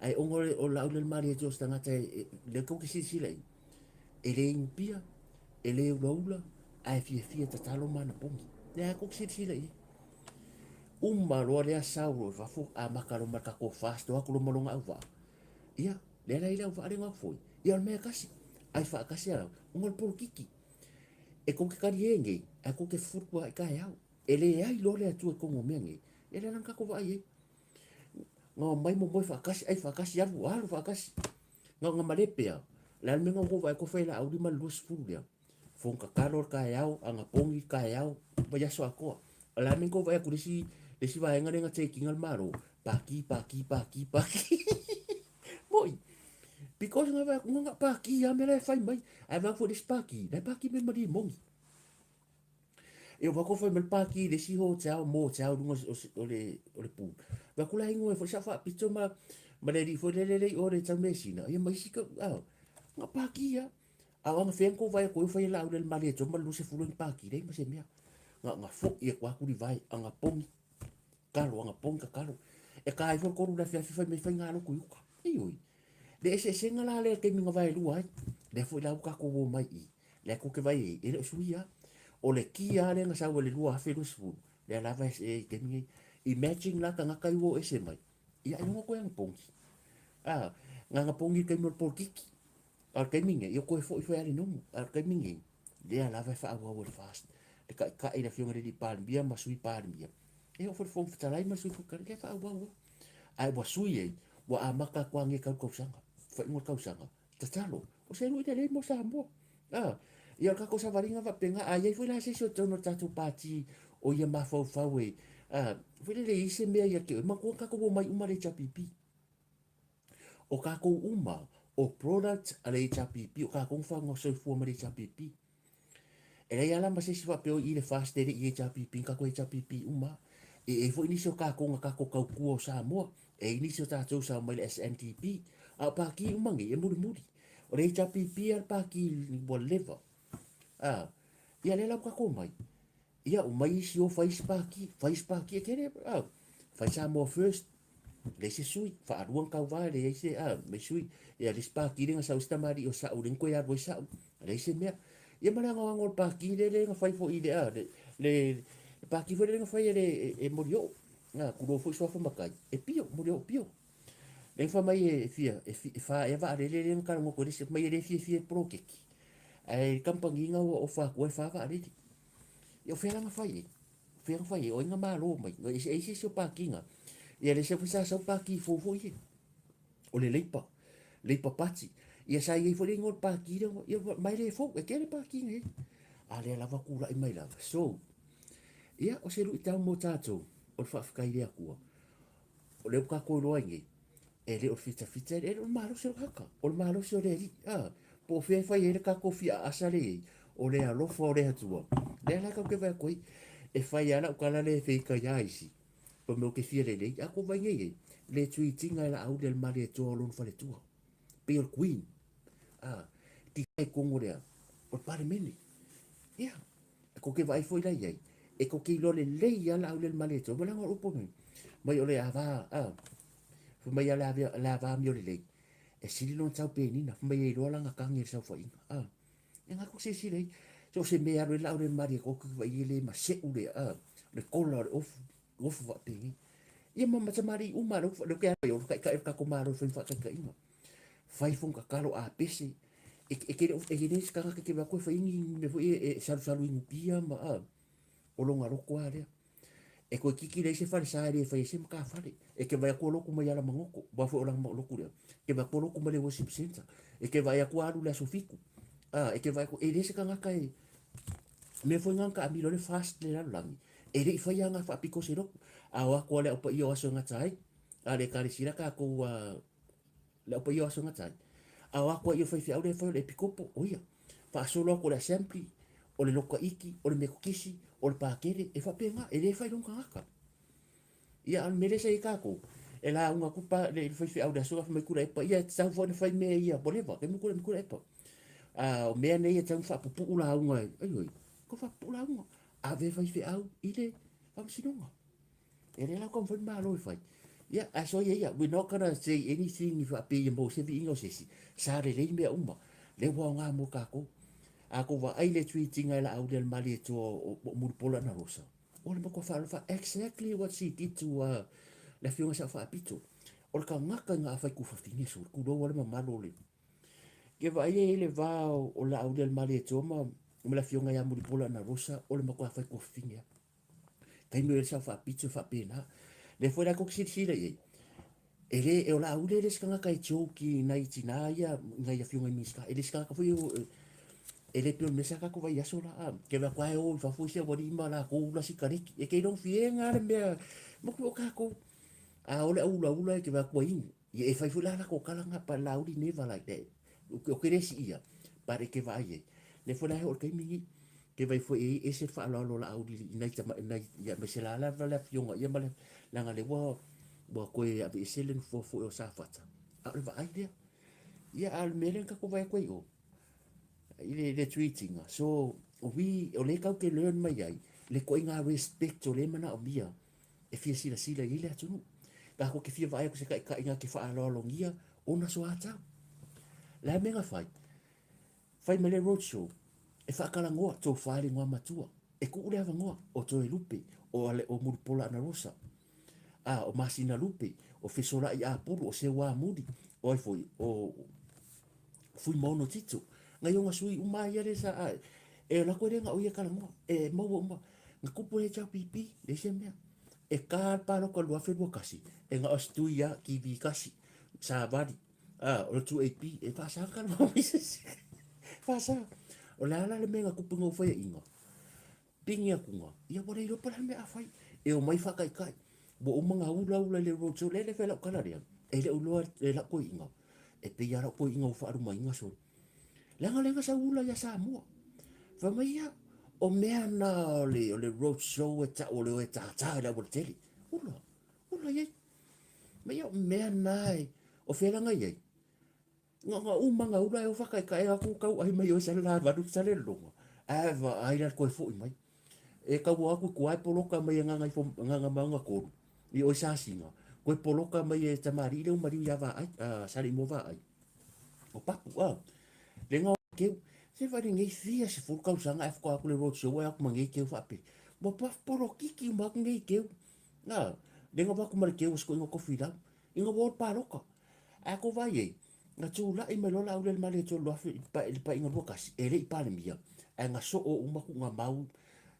Ae ona o le Laauli a le Malietoa o se tagata lea tou te silasila i ai, e le inupia, e le ulaula, ae fiafia e tatalo ma ana pogi. Lea tou te silasila i ai. Uma loa lea sau loa i fafo, amata loa ma le tatou fast, o atu loa ma lona auvaa. Ia, lea la i le auvaa lea na foi. Ia, o le mea e tasi, ai faatasi a ona o le polokiki. E tou te talie nei, ae tou te fufulu i taeao. E leai loa le Atua i totonu o mea nei, ia lea la na tatou vaai ai. Na omai momoe faatasi, ai faatasi, alu, alu faatasi. Na ona malepe lava. O le a le mea na ou vaai atu fai Laauli ma le 20 lea. Fono tatalo le taeao, anapogi le taeao, vaiaso atoa. O le a le mea na tou vaai atu i le isi, le isi vaega lea na take ina le Malo? Paki, paki, paki, paki. Moi. Because na vaai atu, na paki lava mea la e fai mai. Ae vaai atu foi i le isi paki, la e paki mai ma limoni. E ova atu fai mai le paki i le isi hotel, motel i luga o le, o le pool. Vaai atu la ingoa foi sa faapito ma, ma le alii foi lele le i o le taumeasina. Ia ma isi, ah, na paki lava. A o anafea na tou vaai atu ai o fai e Laauli a le Malietoa ma le 20 ni paki, leai ma se mea. Na ona foi atu lava tulivae, anapogi, tatalo, anapogi, tatalo. E ta ifo le 3 i le afiafi fai mai faigalotu i uka. Ioe. Le eseesega la lea i le taimi na vaelua ai, lea foi la ua tatou omai i i, lea tou te vaai ai, e le o suia lava. O le kia lava lea na sau ai i le 2020, lea lava e i le taimi nei. Imagine la tagata ia ua o ese mai, ia ailoga toe anapogi. A, na anapogi i le taimi o le polokiki. A o le taimi lenei, ia toe foi foi lava le nonu. A o le taimi lenei, lea lava e faaauau e le FAST, le taitai, le Afioga i le Palemia ma Sui Palemia. E oo foi i le Fofoga Fetalai ma le Sui Fofoga Fetalai, lea e faaauau lava. Ae ua sui ai, ua amata atu lava nei tau tausaga, faaiuga o le tausaga, tatalo, o se lui lelei mo Samoa. A, ia o le tatou savaliga faapena, a i ai foi la se isi o totonu o le tatou pati o ia mafaufau e, a, foi lele i ai se mea ia te oe, manatua tatou omai uma le HRPP. O tatou uma, o product a le HRPP, o tatou na whanau soifua ma le HRPP. E leai ala ma se isi faapea o i le FAST e le i HRPP, na tatou HRPP uma. E i ai foi nisi o tatou na tatou tautua o Samoa, e i ai nisi o tatou sa omai le SNDP, a o pati uma nei e mulimuli. O le HRPP a le pati ua leva. A, ia lea la ua tatou omai. Ia, omai isi o fai isi pati, fai isi pati e tele, a, fai Samoa First, leai se sui, faalua ona tauva e leai se, a, mai sui. Ia, le isi pati lea na sau ai si tamalii o Sa'u lea na toe alu ai Sa'u, leai se mea. Ia ma le anoano o le pati lea lea na fai foi i le, a, le, le, le pati foi lea na fai e le, e Molioo, a, tulou foi suafa matai, e pio, Molioo pio. Lea na fai mai e fia, e, e fa ea vaalele lea na talanoa atu ai le isi, fai mai e le fiafia i le poloketi, ae le kamupani na ua ofa atu ai e fa vaalele. Ia o fea la na fai ai? O fea na fai ai? O ai na malo mai? E i ai se isi o pakiga. Ia le isi sa sau paki fou foi ia. O le Leipa. Leipa Party. Ia sa i ai foi le igoa o le paki lea. Ia mai le fou. E tele pakiga e. A lea lava tulai mai lava. So, ia o se luitau mo tatou. O le faafetai i le Atua. O lea ua tatou iloa ai nei, e le o le fitafita, e le o le malosi o le tagata, o le malosi o le Alii. A, po o fea e fai ai le tatou fiaasa lea i ai, o le alofa o le Atua. Lea la tatou te vaai atu ai, e fai lava lau tala lea e feita iā isi, fai mai ou te fia lelei, a kou vaai nei ai, le treat ina e Laauli a le Malietoa o lona faletua, pei o le Queen. A, tikai tonu o le a, o le Palemene. Ia, E kou te vaai foi la i ai, e kou te iloa lelei lava la aule le male ma leaga o le upu mai, mai o le ava, a, fai mai a le ave, le ava amio lelei, e sili lona tau penina, fai mai e iloa lana tagi i le saofaiga, a. E nga kou silasila i ai, so o se mea e alu ai la aule le male kou te vaai e le mase'u le, a, Le kola o le ofu, ofu faapenei. Ia ma matamalii uma lea lea ke ai o le taitai o le tatou Malo e fai ma faataitaiga. Fai fogatalo a pese, e e ke le e le se tagata e te vaai atu e fai ni mea foi ia e salusalu inupia ma a, o lona loto lava lea. E toeitiiti leai se falesa e le faia ai se matafale. E te vaai atu o lotu mai Alamagoto, aua foi o lana lotu lea, e te vaai atu o lotu mai le worship centre. E te vaai atu alu i le aso Fitu, a, e te vaai atu, e leai se tagata e, mea foi na na taamilo ai le FAST i le lalolagi, e le i faia aga faapito se lotu. A o atu lava le Au Paia o aso e gata ai, a le Ekalesia la tatou a, le Au Paia o aso e gata ai. A o atu lava i o faifeau lea e fai o le Epikopo, o ia, faasolo atu o le Assembly, o le lotu iti, o le Metotisi, o le Pakele, e faapena, e le fai lona tagata. Ia, a o le mea lea sa i ai tatou, e lauga atu pa, le faifeau i le aso la fai mai Tuilaepa, ia e tatau foi ona fai mea ia, whatever, taimi Tuilaepa, Tuilaepa. A o mea nei e tatau ona faapupuu lauga, ioe, tau faapupuu lauga, ave faifeau i le faamasinoga. E le lau taumafai le Malo e fai. Ia, ae soia ia, we're not gonna say anything i faapea ia maua se viiga o se isi. Sa lelei mea uma. Lea ua aoga mo tatou. A tou vaai i le treat ina e Laauli a le Malietoa o Mulipola Anarosa, o le matua faalofa exactly what she did to le afioga i Sao Faapito. O le tagata ina a fai tufafine sole, tulou lava le mamalu o le Ke vaai ai le va o Laauli a le Malietoa ma le afioga ia Mulipola Anarosa, o le matua fai tuafafine lava. Taimi o i ai le Sao Faapito e faapena. Lea foi la tou te silasila i ai, e le, o Laauli e le se tagata e joke i nai tina ia, i nai afioga i Minisita. E le se tagata foi e le pei o le mea sa tatou vaai i aso la, a. Ke vaai atu lava e o i fafo isi aualii ma latou ula sikareti. E te iloa lava le mea, motu o tatou. A o le au ulaula e te vaai atu ua inu. Ia e fai foi la latou tala na, but Laauli never like that. O ke le siia, but e te vaai ai. Lea foi la e oo i le taimi lenei, ke vaai foi e ese le faaaloalo o Laauli i nai tama, nai, ia aemaise la lava le afioga ia ma le, leaga lea ua, ua toe aveese le nofoa foi o Safata. A o le vaai lea. Ia, a o le mea lea na tatou vaai atu ai i o, i le, le treat ina. So, we, o lea tatou te learn mai ai le ituaiga respect o lea e manaomia e fia silasila i ai le atunuu. Tatou te fia vaai atu i se taitai na te faaaloalogia ona soatau. O le a mea na fai? Fai mai le road show e faatalanoa, tofa i le igoamatua, e tuu le avanoa o Toelupe, o, o Mulipola Anarosa, a, o Masina Lupe, o Fesolai Apulu, o Seuamuli, o ai foi, o Fuimaono Tito. Ngai o nga sui uma ia le sa, a, e o lako e le nga o ia talanoa, e maua uma. Na kupu e HRPP, leai se mea. E ka le paloka 2021, e na o se tui a TV kasi, savali, a, o le 2AP, e faasa ka le mai se isi. Faasa. O le a la le mea na kupu i ngau faiainga? Pini atu nga, ia ua le iloa po o le a le mea a fai. E omai faataitai. Ua uma na ulaula i le roadshow, lea le fai lau tala lea, e le o iloa e lau toeaina, e pei lava lau toeaina ua faalumaina solo. Leaga lea na sau ula ia Samoa. Fai mai ia, o mea na o le, o le road show e tau o le o e tātā i le aualatele. Ula, ula i ai. Mai ia, o mea na e, o fea la na i ai? Nga, nga uma nga ula e o whakaikae aku kau ai mai o sale la valu sale longa. Ae va ai la koe foi mai. E kau aku ku ai poloka mai e nganga ifo nganga maunga kolu. I oi sasinga. Koe poloka mai e tamari le umariu ia va ai, uh, sale i mo va ai. O papu, a. Le ngao keu, se whare ngei fia se furu kausaga e whakao aku le road show e aku ma ngei keu whaape. Mo pa polokiki uma aku ngei keu. A, le ngao aku ma le keu o siko inga kofi lau. Inga ward paloka. A ko vai ei, nga tūla'i mai loa la aule le male tolu afe i pa, i pa inga lua kasi, e le i palemia. Ae nga soo uma ku nga mau,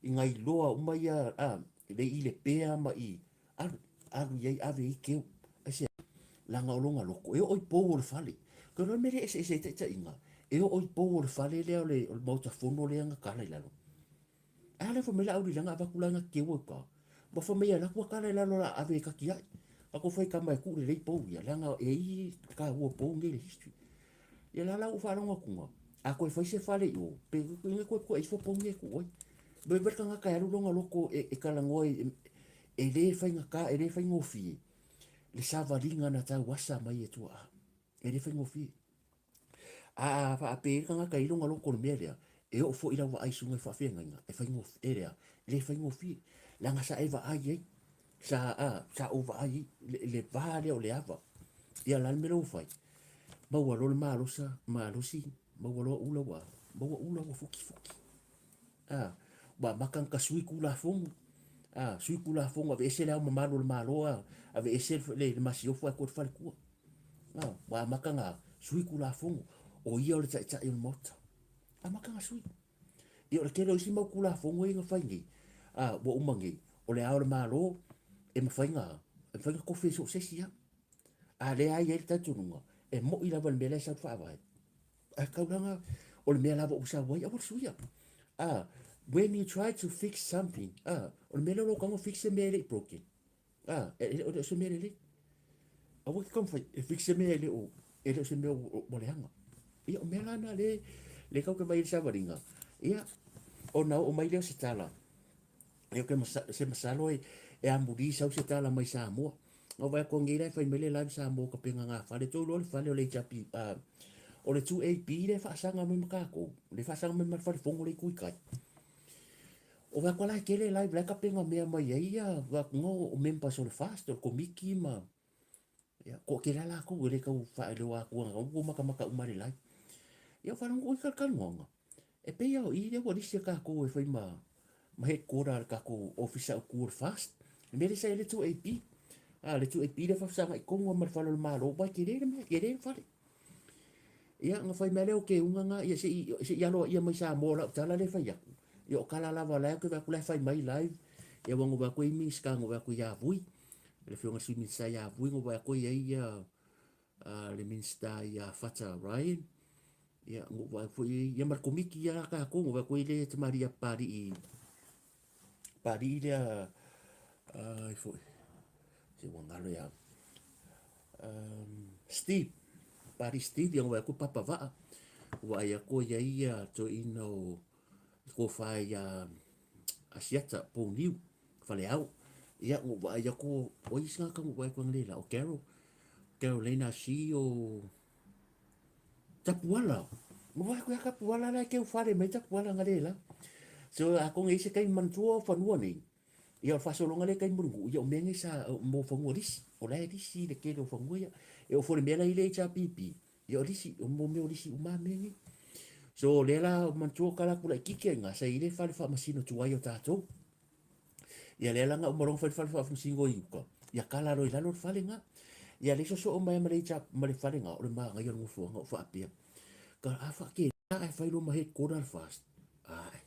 i nga iloa uma ia, a, le i le pea ma i, Alu, alu i ai, ave i keu. Aisea? Leaga o lona loko, e oo i pou o le fale. Koe loa mea lea eseese ai taitaiga, e oo i pou o le fale lea o le, o le maota fono lea na kala i lalo. Ae a lea fai mai le auli leaga avatu la na keu au ka. Ua fai mai e alu atu a kala i lalo la ave e kaki ai. Ako fai kama e kuu lelei pou ia, leaga e i ka ua pou nei le history. Ia la la ua faalogo atu a koe fai se fale i o, pe inga koe koe ifo pou nei e kuu ai. Me me tangata e alu lona loko e, e talanoa e, e le faigata, e le faigofie le savaliga na tauasa mai e tuaa. E le faigofie. A faapea le tagata i lona loko o le mea lea, e oo foi lau vaai susuga i faafeagaiga, e faigofie, e lea, e le faigofie. Leaga sa e vaai ai, sa, a, sa ou vaai ai, le, le va lea o le ava. Ia la le mea lea ua fai, maua loa le malosa, malosi, maua loa ula ua, maua ula ua fukifuki. A, ua amata ona tasui Tulafono. A, sui Tulafono, aveese le Ao Mamalu o le Malo, a, aveese le, le masiofo ae toe le faletua. A, ua amata ona sui Tulafono, o ia o le Taitai o le Maota. Amata ona sui. Ia o le tele o isi mau Tulafono ia na fai nei, a, ua uma nei, o le Ao o le Malo e mafai ona, e mafai ona tofi e so o se isi lava. A lea lava e i ai le talitonuga, e moni lava i le mea la e sau i le Faavae, ae taulaga o le mea lava ua sau ai, aua le suia. A, when you try to fix something, a, o le mea lea o lo o tago fix se mea e le i broken. A, e le o se mea lelei. Aua ke taumafai e fix se mea e le o, e le o se mea ua leaga. Ia, o mea la na le, le tau ke vai i le savaliga. Ia, ona oo mai lea o se tala, ia ke masa, se masalo e, e amuli sau se tala mai Samoa. Na ou vaai atu nei la e fai mai le live Samoa kapega ngā fale. Tou iloa le fale o le HRP, o le 2AB lea e faasaga mai ma tatou, le faasaga mai ma le fale fono le itu i tai. O vaai atu la e tele live la e kapega mea mai ai ia, vaai atu o members o le FAST, o le komiti ma ia, toatele lava latou e le tau faailoa atua na ua matamata uma i le live. Ia o faalogo oi talatalanoaga, e pei lava o i lea ua lisi e tatou e fai ma ma headquarter a le tatou ofisa autu o le FAST. Le mea lea sa i ai le 2AB. A, le 2AB lea faafesagai tonu lava ma le fale o le Malo, aua e tele le mea, tele le fale. Ia, na fai mai lea o keuga na, ia se i, se i aloaia mai Samoa o lau tala lea e fai atu. Ia o tala lava la e ou te vaai atu la e fai mai live. Ia ua vaai atu i Minisita, na vaai atu ia Vui, le afioga i le Sui Minisita ia Vui, na vaai atu i ai ia le Minisita ia Fata Ryan. Ia, na ou vaai foi i ai, ia ma le komiti ia a tatou, na vaai atu i le tamalii a Papalii, Papalii lea, ai foi, se ua galo ia, Steve, Papalii Steve, ia na vaai atu Papa Vaa, vaai atu i ai ia toeaina o le tofa ia Asiata Pouniu, Faleao. Ia, na ou vaai atu, o ai isi tagata na ou vaai atu analeila, o Carol, Carolina Shi o Tapuala. Ua vaai atu ia Tapuala la e teu fale mai Tapuala analeila. So, atonu e i ai se taimi manatua o fanua nei, ia o le faasologa lea i tai Mulinuu, ia o mea nei sa, mo fanua lisi. O la e lisi le tele o fanua ia. E oo foi i le mea la e i ai le HRPP, ia o lisi, o mo mea o lisi uma lava mea nei. So, o lea la manatua o tala atu laitiiti ai i ina, sa i ai le fale faamasino tuai o tatou. Ia lea la na uma loa ona fai le fale faamasino i uta, ia kala loa i lalo le fale na. Ia lea sosoo mai ma le ma le fale na, o le manaia o le nofoaga o faapea. Ka a faatele ae fai loa ma headquarter le FAST. Ae,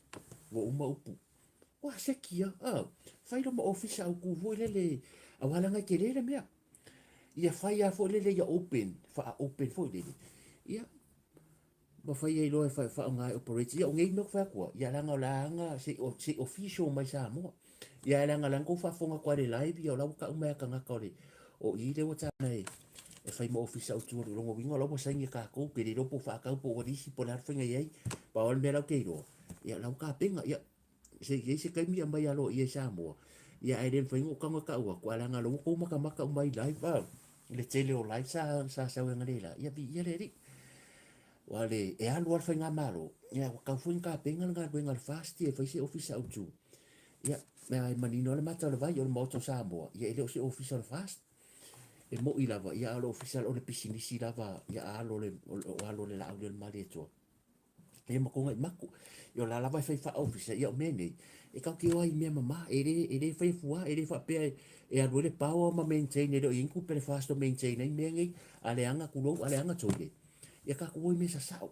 ua uma upu. Ua seki a, a, fai loa ma ofisa autu foi lele, aua leaga e tele le mea. Ia fai a foi lele ia open, faa-open foi lele. Ia, ma fai ai loa e faaaoga e operate. Ia o nei mea ou te fai atu ai, ia leaga o le a aga se se official mai Samoa. Ia leaga la tou faafofoga atu ai le live, ia o la ua tau mai a tagata o le o i lea ua tana e e fai ma ofisa autu o lona uiga o la ua saini e tatou, pe le iloa po o faatau po o ua lisi po o le a le faiga i ai. Pau lava le mea la ou te iloa, ia la ua tapena. Ia se i ai se taimi aumai aloaia i Samoa, ia ae le mafai ona ou tago e tau atu, ae leaga o lea ua tou matamata uma i live, a, le tele o live sa, sa sau ai analeila, ia viia le Alii. Aua le, e alu lava le faigamalo, ia ua tatau foi ona tapena le galuega a le FAST e fai se ofisa autu. Ia, e manino lava le mata o le vai o le Maota o Samoa, ia e le o se ofisa o le FAST. E moni lava, ia a o le ofisa o le pisinisi lava, ia a alo le, o alo le laau lea o le Malietoa. Ia ma kona i maku. Ia o la lava e fai faaofisa, ia o mea nei, e tatou te o ai i mea mama, e le, e le faia fuā, e le faapea e, e alu ai le power ma maintain, e le o i ai ni tupe a le FAST o maintain ai mea nei, a leaga, tulou, a leaga toilet. Ia tatou o i mea sasao.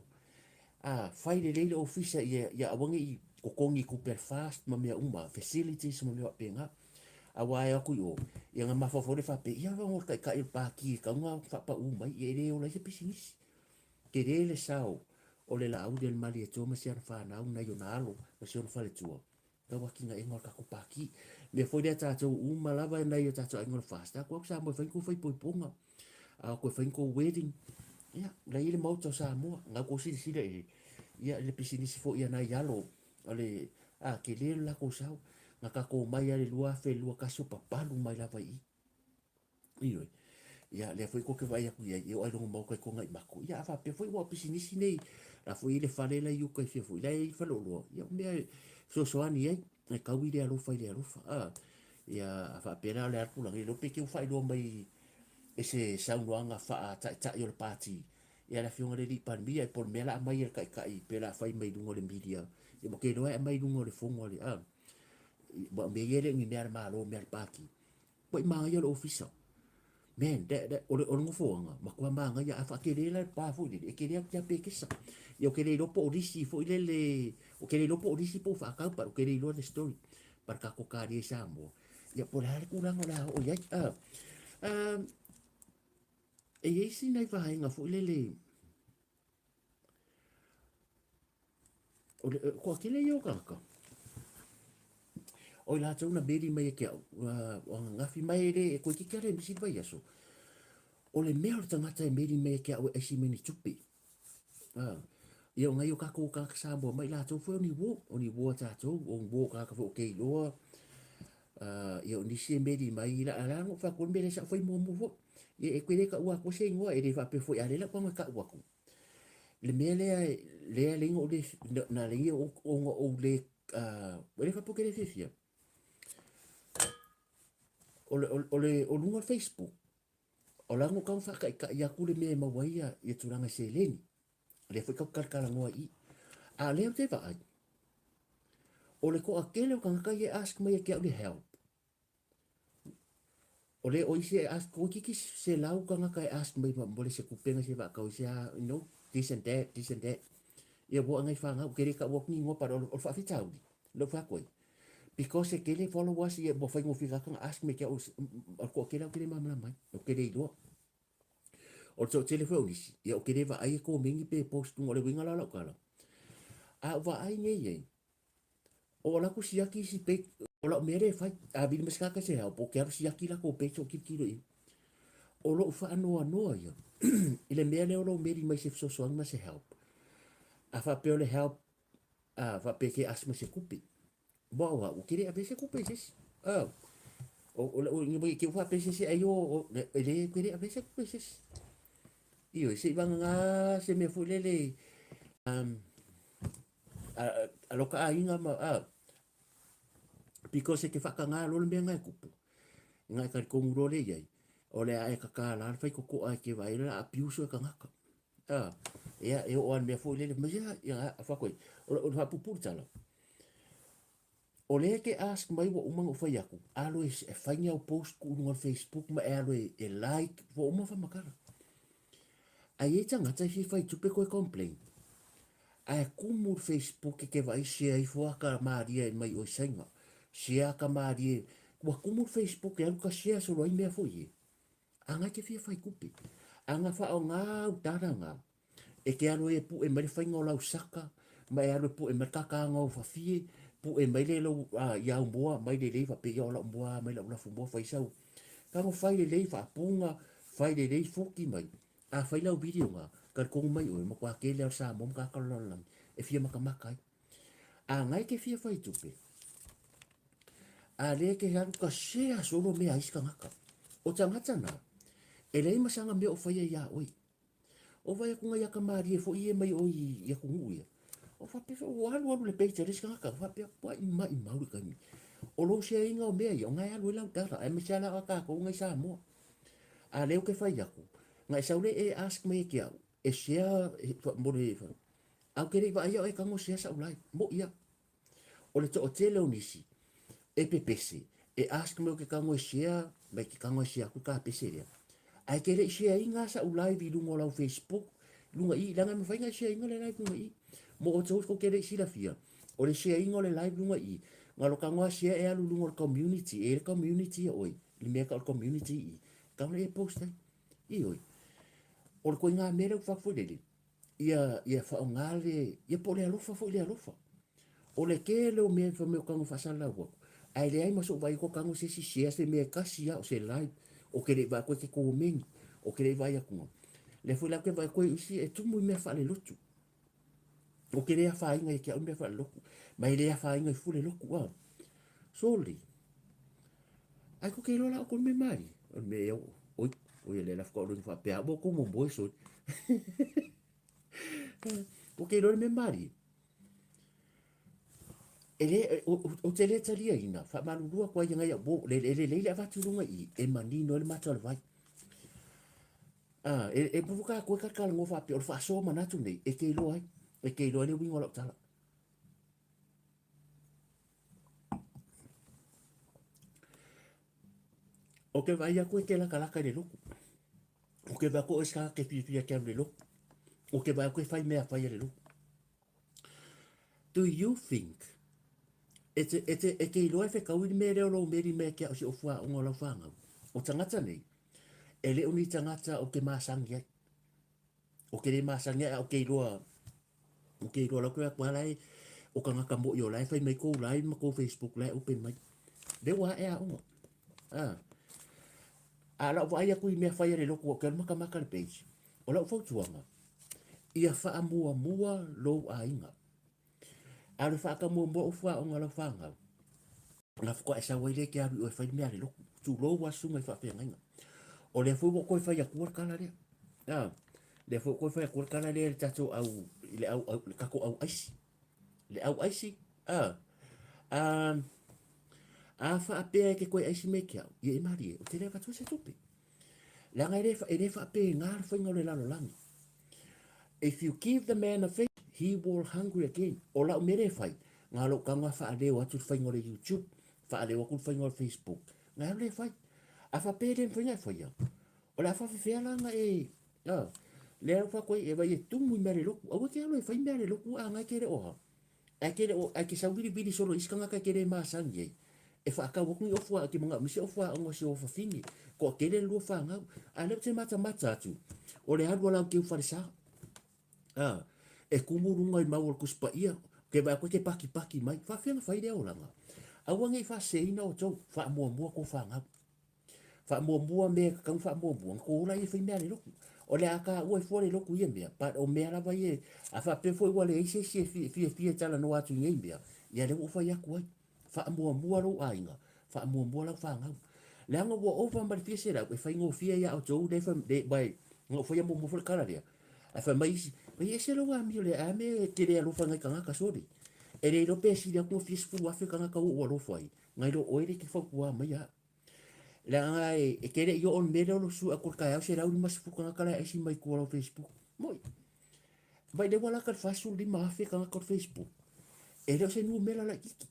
A fai lelei le ofisa ia, ia aua ne i totogi i tupe a le FAST ma mea uma, facilities ma mea faapena. Aua e o atu i o, ia ona mafaufau lea faapea, ia o le taitai o le pati e tatau ona faapaū mai, ia e le ola ai se pisinisi. Tele le sao o le Laauli a le Malietoa ma si ana fanau nai ona alo ma si ona faletua tau atinaega o le tatou pati. Mea foi lea tatou uma lava nai o tatou aiga o le FAST, tatou o atu Samoa e fai ni tou faaipoipoga, a o toe fai ni tou wedding, ia, la e i ai le Maota o Samoa, na tou silasila i ai, ia, le pisinisi foi a nai alo o le, a, tele le latou sao, na tatou omai lava i le 2021 o papalu mai lava i i. Ioe. Ia, lea foi tou te vaai atu i ai, e oo lava i luga o maota i Tuanaimato. Ia, a faapea foi ua o pisinisi nei, la foi e i ai le fale la i uka i fea foi, la e i ai le faleoloa. Ia, o mea e fesoasoani ai, e tau i le alofa i le alofa. A, ia, a faapea la o le a le tulaga, e le iloa pe te i ua faailoa mai e se saunoaga faataitai o le Pati, ia le Afioga i le Alii Palemia, po o le mea la aumai e le Taitai pe la fai mai i luga o le media, ia ou te iloa e aumai i luga o le fono a le, a. Aua o mea ia e le o ni mea a le Malo, o mea a le Pati. Matua manaia le ofisa. Man, that, that, o le, o le nofoaga, matua manaia. A faatele la le pa foi lele, e tele atu ia pekesa. Ia ou te le iloa po o lisi foi lele, ou te le iloa po o lisi po o faatau, but ou te le iloa le story. But tatou kalia i Samoa, ia po o le a le tulaga o le a oo i ai. Ah, um, e i ai si nai vaega foi lele, O le toatele ia o tagata, o i latou na meli mai e ke au, o ananafi mai e le, e toeitiiti lava le misi le vaiaso. O le mea o le tagata e meli mai e ke au e aisi mai ni tupe. Ia o nai o tatou tagata Samoa mai latou foi o ni uo, o ni uo a tatou, o ni uo o tagata foi o te iloa, ia o nisi e meli mai, la la na ou fai atu ai le mea lea sa ou fai muamua foi. Ia e te le taua atua se igoa, e le faapea foi a o lea la ou tago e tau atu. Le mea lea, lea e ala ai na ala ai ona ou le, e le faapea ou te le fiafia. O le, o le, o luga o le Facebook, o la na ou tago faataitai atu le mea e maua ai ia tulaga i seleni. O lea foi tatou te talatalanoa i i. A o lea ou te vaai, o le toatele o tagata ia e ask mai ia te au le help, O le o isi e ask, toeitiiti 100 tagata e ask mai mo le se tupe na se faatau ai se a, you know, this and that, this and that. Ia ua ngai fanau, ke le taua atu ni igoa but o le faafitauli, lea ou fai atu ai. Because e tele followers ia ua faigofie tagata ona ask mai ia te au, o le toatele ou te le malamalama ai, ou te le iloa. O le toatele foi o nisi, ia ou te le vaai e komeni pe post luga, o le uiga la o lau tala. A ou vaai nei ai, O alu atu siaki isi page, o lau mea lea e fai, a vili mai se tagata se help, ou te alu siaki latou page ou tilotilo i ai. O lou faanoanoa ia i le mea lea o lou meli mai se fesoasoani ma se help. A faapea o le help, a faapea e te ask mai se tupe. Mo au au, ou te le avea se tupe i se isi. O, o, o, o, te faapea se isi ai o, o, e le, ou te le avea se tupe i se isi. Ioe, se i vagana se mea foi lele, um, a lo ka aiga ma a because e te whakangā loa le mea nga e kupu. Nga e talitonu loa le iai, o le a e kaka la le whaikokoa e te vai la abuse o e kangaka. A, ia, e oo a le mea foi lele, mai ia, ia, a whakoi, o le whapupu le tala. O lea e te ask mai ua uma ona ou fai atu, alo e fai ni au post ku i luga o le Facebook ma e alo e like, ua uma ona faamatala. Ae i ai tagata e fia fai tupe koe complain. Ae kumu le Facebook e te vaai share ifo aka malie mai oe Saina, share aka malie, ua kumu le Facebook e alu ka share solo ai mea foi e. A nga e te fia fai tupe. A nga faaaoga au tala nga, E te alu ai e puʻe mai le faiga o lau saka, ma e alu e puʻe mai le kakāga o fafie, puʻe mai le lou, a, i au moa, mai lelei faapea ia o lau moa, mai lau lafu moa, fai sau. Tago fai lelei faapuga, fai lelei foki mai. A fai lau video nga, talitonu mai oe, matua tele lava o le Samoa ma tagata o le lalolagi e fia makamaka ai. A ngai ke fia fai tupe, a lea ke alu ka share solo mea a isi tagata. O tagata na, e leai ma sana mea o faia iā oe. O vai aku ngai aka malie foi e mai oi i aku nuu ia. O faapea foi, ua alu alu le page a le isi tagata, faapea, ua i mai mau le taimi. O lou share ina o mea ia, o ngai alu ai lau tala, aemaise lava la tatou ngai Samoa. A lea ou te fai atu, na e sau lea e ask mai e ke au, e share mo le, a ou te le i vaaia oe e tago share sau live, moʻi a. O le toatele o nisi, e pepese, e ask mai ou te tago e share, mai ke tago e share atu ta pese lea. Ae e te le i share ina sau live i luga o lau Facebook, luga i, leaga e mafai ona e share ina le live luga i. Mo outou tou te le i silafia, o le share ina o le live luga i, na o le tago lava share e alu i luga o le community, e i ai le community ia oe, le mea e tau o le community i i, tago lea e post ai. Ioe. O le ituaiga mea lea ou te fai atu foi lele, ia, ia faaaoga le, ia po o le alofa foi le alofa. O le tele o mea fai mai o tago faasalalau atu, ae leai ma sou vaai atu o tago se isi share se mea e tasi lava o se live, ou te le i vaai atu e te komeni, ou te le i vaai atu. Lea foi la ou te vaai atu ai isi e tumu i mea faalelotu. Ou te le afaina ia te au mea faalelotu, ma e le afaina ifo le lotu a. Sole. Ae tou te iloa la outou le mea malie. O le mea ea, oi, oi lea la faatoa ou faapea, ua outou momoe sole. Ou te iloa le mea malie. E le, ou te le taliaina, faamalulu atu ai ia ngai au, e lelei le avatu i luga i i, e manino ai le mata o le vai. Ah, e, e pupu ka koe ka faapea, o le faasoa manatu nei, e te iloa ai, e te iloa ai le uiga o lau tala. Ou te vaai atu e te latalata i le lotu. Ou te vaai atu o oe se tagata e fiafia e te alu i le lotu. Ou te vaai atu e fai mea fai a le lotu. Do you think e te, e te, e te iloa e fetaui le mea lea o lou meli mai ke au si o fuaoga o lau whanau? O tagata nei, e le o ni tagata o te masani ai. O ke le masani ai, a o ke iloa, o ke iloa lau ke atu ala e, o kangaka mo'i o la e fai mai kou lai ma kou Facebook la e open mai. Le ua ae aoga. Ah. A lau vaai atu i mea fai a le lotu o ke alu makamaka le page. O lau fautuaga, ia faamuamua lou aiga. A o le faatamuamua o fuaoga o lau fanau, na faatoa e sau ai lea e te alu i oe e fai le mea a le lotu. Tulou lava susuga i faafeagaiga. O lea foi ua ou toe fai atua le tala lea. A, lea foi ua toe fai atua le tala lea i le tatou au, i le au, au, le tatou au aisi. Le au aisi, a, a, a faapea e te toe aisi mai ke au, ia e malie, ou te le avatua se tupe. Leaga e le, e le faapena le faiga o le lalolagi. If you give the man a fish, he will hungry again. O lau mea lea e fai, na lou tago a faaleo atu le faiga o le YouTube, faaleo atu le faiga o le Facebook. Na alu lea e fai. A faapea e le mafai ona e faia, o le a faafefea la ona e, a, lea ua fai atu ai, e vai e tumu i mea le lotu. Aua e te alu e fai mea le lotu a na e te le o ha. Ae ke le o, ae ke sauvilivili solo i isi tagata e ke le masani ai, e faatau atu ni ofu a, ke manaomia se ofu aoga o si o fafine, toatele le lua fanau. A lea ou te matamata atu, o le alu a lau keu falesa. A, e kumu luga i mau o le Tusi Paia, ke vaai atu e te pakipaki mai, faafefea ona fai lea olaga? Aua ne i faaseseina outou, faamuamua tou fanau. Faamuamua mea e tatau ona faamuamua, ona tou ola ia e fai mea a le lotu. O le a taua ai fua le lotu i ia mea, but o mea lava ia, a faapea foi ua leai se isi e fiafia e talanoa atu i nei mea, ia lea ua ou fai atu ai. Faamuamua lou aiga, faamuamua lau fanau. Leaga ua ova ma le fia selau e faigofie ia outou lea fai, le, uae, na ou faia muamua foi le tala lea. Ae fai mai isi, e ese lou amio lea, a mea e te le alofa i nai tagata sole. E le iloa pe sili atu ona fia 10,000 tagata ua ou alofa ai, nai lo oe lea e te fautua mai au. Leaga e te le i oo i le mea lea o lou sue atu i le taeao 150 tagata la e aisi mai tua o lau Facebook. Moi. Vai lea ua lata i le 45,000 tagata o le Facebook. E le o se numera laitiiti.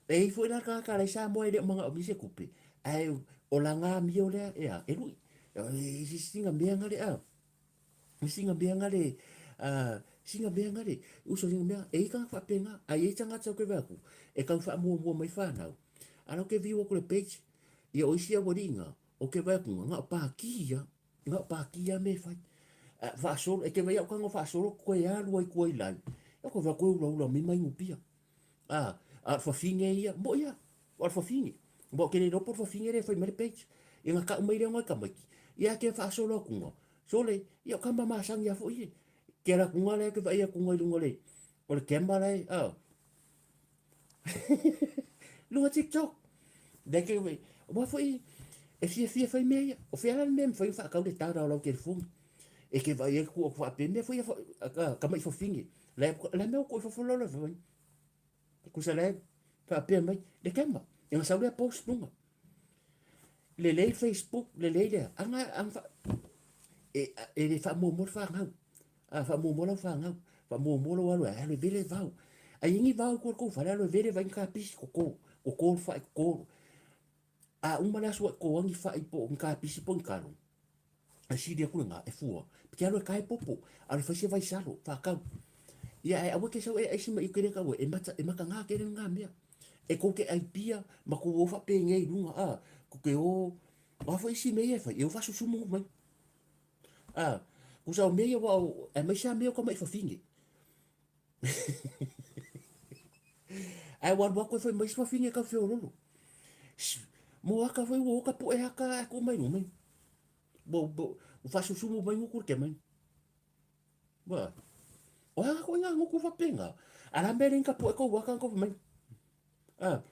E i ai foi la tagata la i Samoa e le o manaomia se tupe, ae o lana amio lea e a, e lui. E sina mea na le a. Sina mea na le a, sina mea na le uso sina mea e i tagata faapena. Ae i ai tagata ou te vaai atu e tau faamuamua mai fanau. A la ou te view atu i le page, ia o isi aualiiga, ou te vaai atu, na o pākī lava, na o pākī lava mea e fai. A faasolo, e te vaai au tago faasolo toe alu ai tua i live, ia koe vaai koe ulaula mai ma inupia. A, a o le fafine ia, moi a, o le fafine. Mo ke le iloa po o le fafine lea e fai mai le page. Ia na tau mai lea o nai tamaiti, ia ke faasolo atu na, sole, ia o tama masani a foi ia. Ke ala atu na lea ke vaai atu na i luga o le, o le camera la e, a, Luga TikTok. Lea ke wei. Aua foi e fiafia fai mea ia. O fea la le mea e mafai ona faatau le tala o lau telefoni. E ke vaai ai ku faapea mea foi ia ka mai fafine. La la mea ko fafo lola fai. Kusa la faapea mai le kema. E nga sau lea post luga. Lelei Facebook, lelei lea. Anga anga e e le faamuamua le fanau. A faamuamua lau fanau, faamuamua lou alu e alu e vele vao. A i ai ni vao i tua o le tou fale, alu e vele vai ni kapisi, toto, toto le fai, toto. A uma le aso ua e toto ai ni fai po o ni kapisi po o ni kalo, e sili atu lena, e fua, pe te alu e tae popo, alu e fai se vaisalo, faatau. Ia ae aua e te sau e aisi mai i kele tau e, mata, e mataga tele lena mea. E kou te ai pia, ma kou o faapenei i luga, a, kou te o, o a foi isi mea ia e fai, e o faasusumu mai. A, kusa o mea ia ua o, aemaise lava mea o tama'i fafine. Ae ua alu atu ai foi ma isi fafine tau feololo. Mo aka foi ua o ka po'e aka ae tuu mai luma. Ua, ua, ua faasusumu mai gutu le ke mai. Ua, o a koe ngā nguku faapena. A la mea le ka po'e kou aka kou mai. A,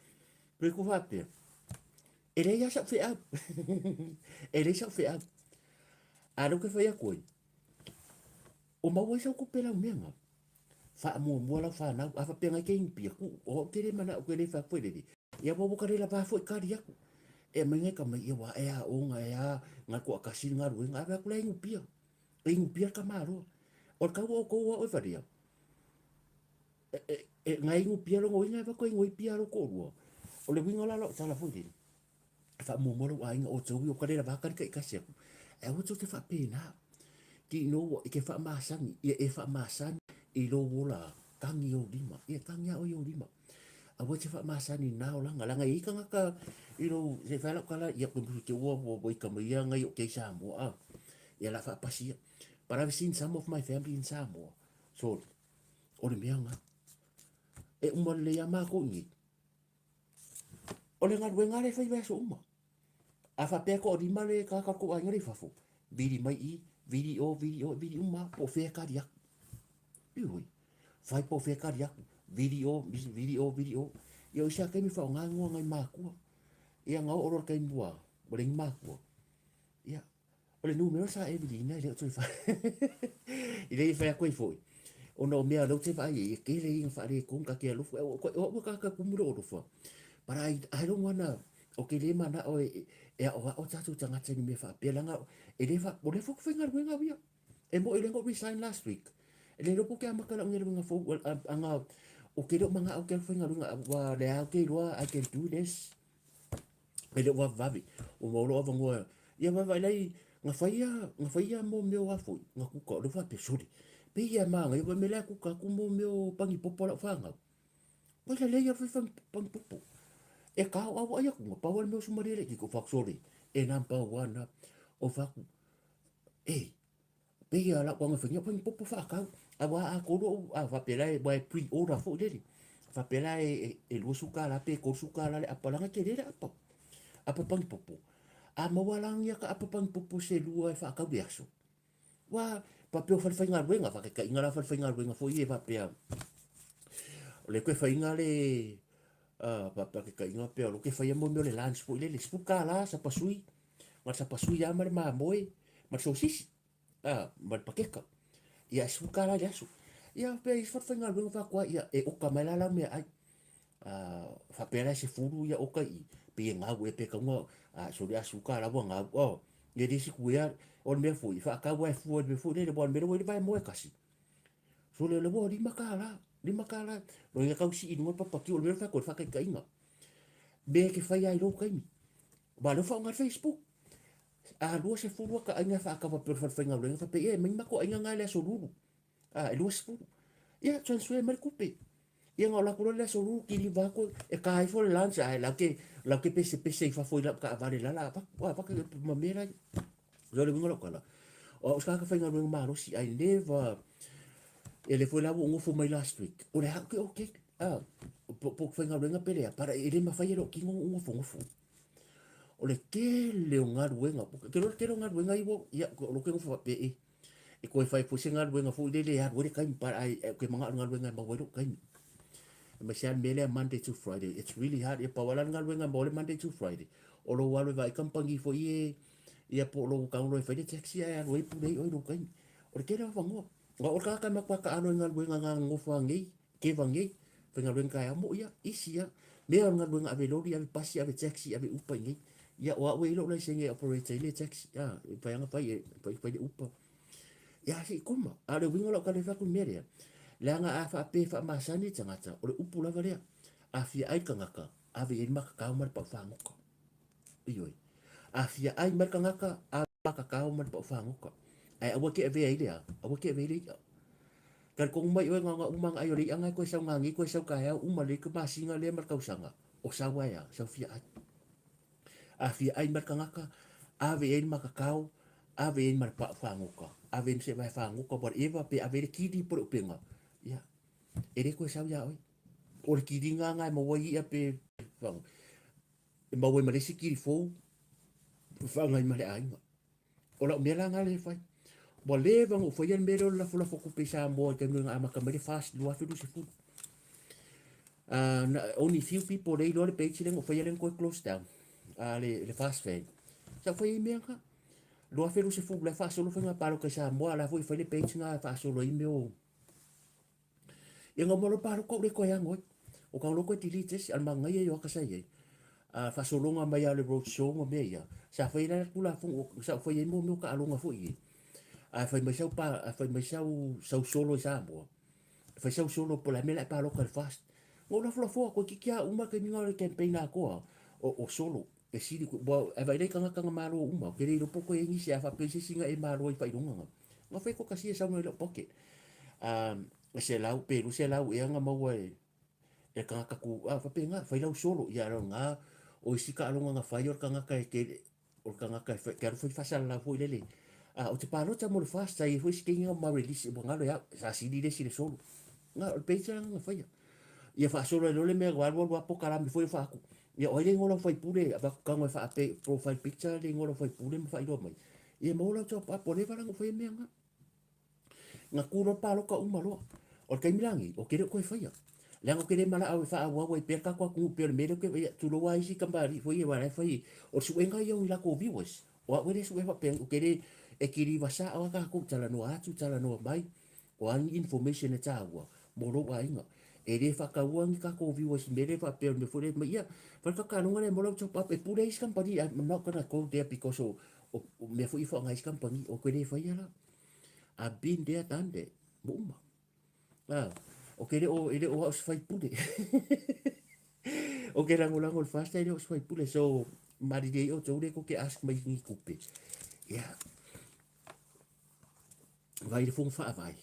pe ku faapea. E leai lava sau feau. E leai sau feau. A lea ou te fai atu ai, o maua ai sau tupe lau mea na. Faamuamua lau fanau. A faapea ngai ke inupia, ku, o au ke le manao ke le fai atu foi lele. Ia ua ua ka le lava foi kali atu. E aumai ngai ka mai, ia ua e a onga e a, ngai toakasi le galuega. Ave atu la e inupia. E inupia le tamaloa. O le tau o outou au e valea. E, e, e ngai inupia lona uiga e avatu e inoi pia lou toalua. O le uiga la o lau tala foi lele. faamuamua lou aiga outou ia ua le lava tali taitasi atu. Ae aua tou te faapena. Tino ua e te faamasani, ia e faamasani i lou ola tagi i ou lima. Ia tagi lava oe i ou lima. Aua e te faamasani i na olaga, leaga e i ai tagata i lou, se i fai lau tala, ia te musu te ua ua ita mai ia nai o te i Samoa, a, ia la faapasi ia. But I've seen some of my family in Samoa. Sorry. O le mea na. E uma lelei lava matou i nei. O le galuega lea e fai vaiaso uma. A faapea e toalima le tagata o le tou aiga lea i fafo, vili mai i, vili i o, vili i o, vili uma lava, po o fea e tali atu. Ioe. Fai po o fea e tali atu, vili i o, vili i o, vili i o. Ia o isi lava taimi e faaaoga igoa nai matua. Ia na oo loa i le taimi ua leai ni matua, ia, O le numera sa e viliina e le o toe fai. I le fai atu ai foi, ona o mea o lea ou te vaai ai, e tele ia na faaletonu, ta te alofa, o au e tagata tumu lou alofa. But I don't wanna, ou te le manao e aoao tatou tagata i ni mea faapea, leaga e le fa, o lea foi ou te faigaluega au ia. E moi o lea na ou resign last week. E le iloa po o ke amata lau galuega fou, aga, ou te le o manao ou te alu faigaluega, ua lea ou te iloa I can do this. E le o vavevave, ua maua lou avanoa, ia vaavaai lai, na fai a, na fai a mo mea o a foi, na kuka, o lea faapea, sole, pei e manaia foi mea la e kuka atu mo mea o panipopo a lau fanau. Ua lelei lava le fai panipopo. E kao a vaai atu, na pau lava le mea o sumalie laitiiti, o fai atu, sole, e number one lava. Ou fai atu, e, Pei a lau tago e fai ina popo faatau. Aua a tolu ou a faapea la e aua e pre order foi lele. Faapea la e $20 pe $30 le apa leaga e tele le apa. Apa panipopo. A maua la ni ata apa panipopo se lua e faatau i le aso. Ua faapea o falefaigaluega, faataitaiga la falefaigaluega foi e faapea o lea toe faiga le faataitaiga pea o lea e faia mo mea o le lunch foi lele, $10 sapasui ma le sapasui lava ma le mamoe ma le sosisi, a, ma le pakeka. Ia, e $10 i le aso. Ia, faapea i isi falefaigaluega fai atu lava, ia, e oka mai la lau meaai. Faapea la e 10 ia oka i i, pei e gau ea pe tatau ona, a, sole a $10 ua gau, oh, ia le isi kuea, o le mea foi, e faatau lava e fua i le mea foi lele, aua o le mea lea ua i ai le vaemoa e tasi. Sole o lea ua $5, $5, lona uiga tau sii i luga le papatiu, o le mea lea e fai atu ai, o le faataitaiga. Mea e te fai lava i lou taimi. Aua o lea ua faaaoga le Facebook. A 20 ata aiga e faatau faapea o le falefaigaluega faapea, ia e aumai ni matou aiga na i le aso Lulu. A, e 20. Ia, transfer mai le tupe. Ia na o latou loa le aso Lulu kiliva atu e ta ifo le lunch, ae latou te, latou te pesepese i fafo i lau taavale la la avatu, avatu ma mea la. O le uiga o lau tala, o au o se tagata faigaluega malosi, I never, e le foi la ua ou nofo mai last week, o le a ou te okay, a, po o faigaluega pe leai, but e le mafai e lou tino ona ou nofonofo. O le tele o galuega, ou te iloa o le tele o galuega ia ua, ia, o lea ou te nofo faapea e, e toe fai foi se galuega foi lele e alu ai le taimi, but I, ou te manao i le galuega e maua ai lou taimi. Aemaise lava le mea lea Monday to Friday, it's really hard, ia pau lava la le galuega e maua ai le Monday to Friday, o lou alu e vaai kamupani foi ia, ia po o lou tago loa e fai le taxi ae alu ai pule ai oe i lou taimi. O le tele o avanoa. Aua o le tagata e matua taalo i galuega na nonofo lava nei, keva nei, faigaluega taeao mo ia, isi ia. Mea o le galuega ave loli, ave pasi, ave taxi, ave upa i nei. Ia o au e i ai lou laisene e operate ai le taxi, a, e mafai lava ona fai, e mafai ona fai le upa. Ia se i koma. A o le uiga o lau tala e fai atu i le mea lea, leaga a faapea e faamasani le tagata, o le upu lava lea, a fia ai le tagata, ave i ai le makakao ma le pau fagota. Ioe. A fia ai mai le tagata, ave le makakao ma le pau fagota. Ae aua te avea ai le a? Aua te avea ai le i'a. Talitonu mai oe na ona uma ona ai o le i'a na e toe sau nanei toe sau taeao uma lelei ka masina lea ma le tausaga, o sau ae a? Sau fia ai. A fia ai mai le tagata, ave i ai le makakao, ave i ai ma le pau fagota, ave i ai ma se vae fagota, whatever, pe ave i ai le kili po o le upega, ia, e le toe sau iā oe. O le kiliga na e maua ai i'a pe e maua ai ma le isi kili fou e whaangai ma le aiga. O lau mea la ngā le whai. Ua leva ona ou faia le mea lea o le lafolafo tupe i Samoa i taimi na amata mai le FAST 2020. Na, only few people lea iloa le page lea na ou faia lea na toe close down. Le, le FAST fan. Sa ou faia i mea nga. 2020 la e faasolo faiga palota i Samoa, la foi fai le page nga e faasolo ai mea o Ia nga malo palota ou le toe ago ai. O ka loko e delete esi, al manaia i o aka sa i ai. A faasologa mai lava o le road show ma mea ia, sa fai ai la Tulafono, sa ou fai ai mo mea o taaloga foi e. A fai mai sau pa, a fai mai sau, sau solo i Samoa, fai sau solo po o le a mea la e palota i le FAST. Na ou lafolafoa toeitiiti lava uma le taimi na o le campaign atoa o, o solo. E sili koe, ua, e vaai nei tagata na malo uma, ou te le iloa po o toe i ai nisi a faapea i se isi na e malo ai i faailoga na. Na fai toatasi e sau mai lou pocket. E 100 pe 200 ea na maua e le tagata tu, a faapena, fai lau solo. Ia a o lena, o isi taaloga na fai o le tagata e tele, o le tagata e te alu fai faasalalau foi lele. A, ou te palota mo le FAST, sa i ai foi isi taimi na ma release, ua galo ia au, sa sili le isi i le solo. Na, o le pager lena na faia. Ia faasolo ai loa le mea ua alu alu lava polokalame foi ia faatu. Ia o ai le igoa o lau faipule, avatu tago e faa profile picture le igoa o lau faipule ma faailoa mai. Ia maua lau top up, ua leva la ona ou faia mea na. Na tu loa le palota uma loa. O le taimi la lenei, ou te le o toe faia. Leaga ou te le manao e faaauau ai pea le tatou atunuu pei o le mea lea ou te vaai, tulou lava isi kamupani foi ia aua o la e fai, o le suega ia o ni latou viewers. O au e le suea faapea, ou te le, e kiliva sao lava tatou, talanoa atu, talanoa mai, o a ni information e taua mo lou aiga. E le faataua ni tatou viewers i mea lea faapea o le mea foi lea fai mai, ia, fai le tataloga lea mo lau top up, e pule ai isi kamupani, I'm not gonna go there because o mea foi ia e faaaoga e isi kamupani, ou te le faia la. I've been there, done that, ua uma. Ou te le o, e le o au se faipule. Ou te lagolago i le FAST, e le o se faipule, so malilie ai outou lea tou te ask mai ni tupe. Ia, vaai i le fono faavae,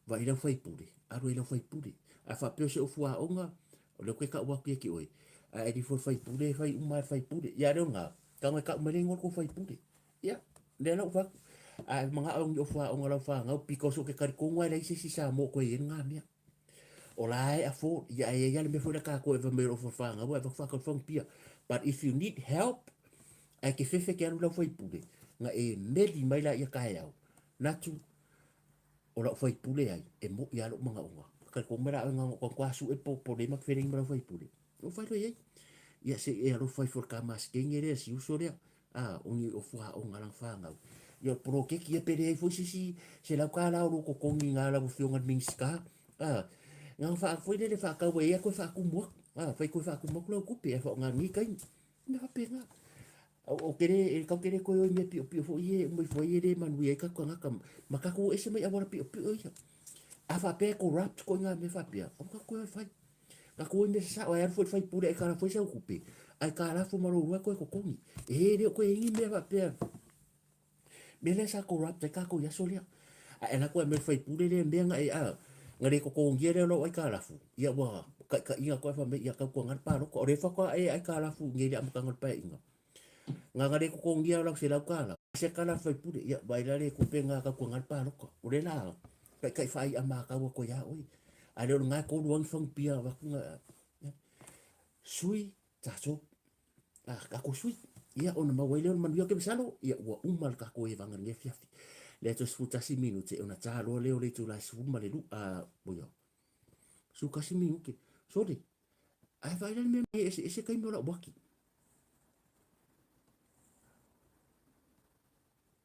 vaai i lau faipule, alu ai i lau faipule. A faapea o se ofu aoga, o lea ou te tau atu ia te oe, a e alu ifo i le faipule, e fai uma lava e le faipule. Ia a le o lena, tago e tau mai le igoa o le tou faipule. Ia, lea la ua fai atu, a e manao ni ofu aoga lau fanau, because ou te talitonu lava e leai se isi Samoa o toe i ai lena mea. O la e afford, ia ae i ai lava le mea foi lea tatou e fai mai o lou fanau ae avatu faatau le fagupia. But if you need help, ae te fefe te alu i lau faipule, na e meli mai laia taeao, Natu, o lau faipule ai, e moʻi lava lou manaoga. Talitonu mai la oe na ona ou matua sue po polema te felei ma lau faipule. Ua fai loa i ai. Ia se i e alofa ifo i le ta maskenge lea, si uso lea, a, o ni ofu aoga a lana fanau. Ia o le poloketi ia pe leai foi se isi $100 o lou totogi i na lau afioga i le Minisita, a, na ona faa, foi lele faatau ai ia toe faatumu atu, a, fai toe faatumu atu lau tupe ae faaaoga i lenei taimi. Mea faapena. Ou te le, e tatou te le toe o i mea piopio foi ia e uma ifo ai e le manuia ai tatou tagata ma tatou o ese mai auala piopio ia. A faapea e corrupt koe ngā mea faapea, aua tatou toe o e fai. Tatou o i mea sasao, ae alu foi le faipule ae kalafo ai sau tupe, ae kalafo ma lou lua toe totogi. E le o toe i ai ni mea faapea. Mea lea sa corrupt ai tatou i aso lea. Ae alu atu ae aumai le faipule lea mea na e a, na le totogia lea o lau aikalafu, ia ua taitaiga atu ae fai mai, ia tautuana le palota. O lea faatoa e aikalafu nei i le amataga o le Paeaiga. Na na le totogia lau $100, se tala a le faipule, ia vaai la le tupe na tautuana le palota. O lea la taitai faai'a matau atu ai a oe. Ae le o lena e tolu lava ni fagupia avatu na, sui tatou a tatou sui ia ona maua ai lea o le manuia. Ou te masalo ia ua uma le tatou evaga i lenei afiafi lea toe 11 minute ona ta loa lea o le itula e sefulu ma le lu a oi 11 minute sole ae vaai la le mea e eseese taimi o lau uaki.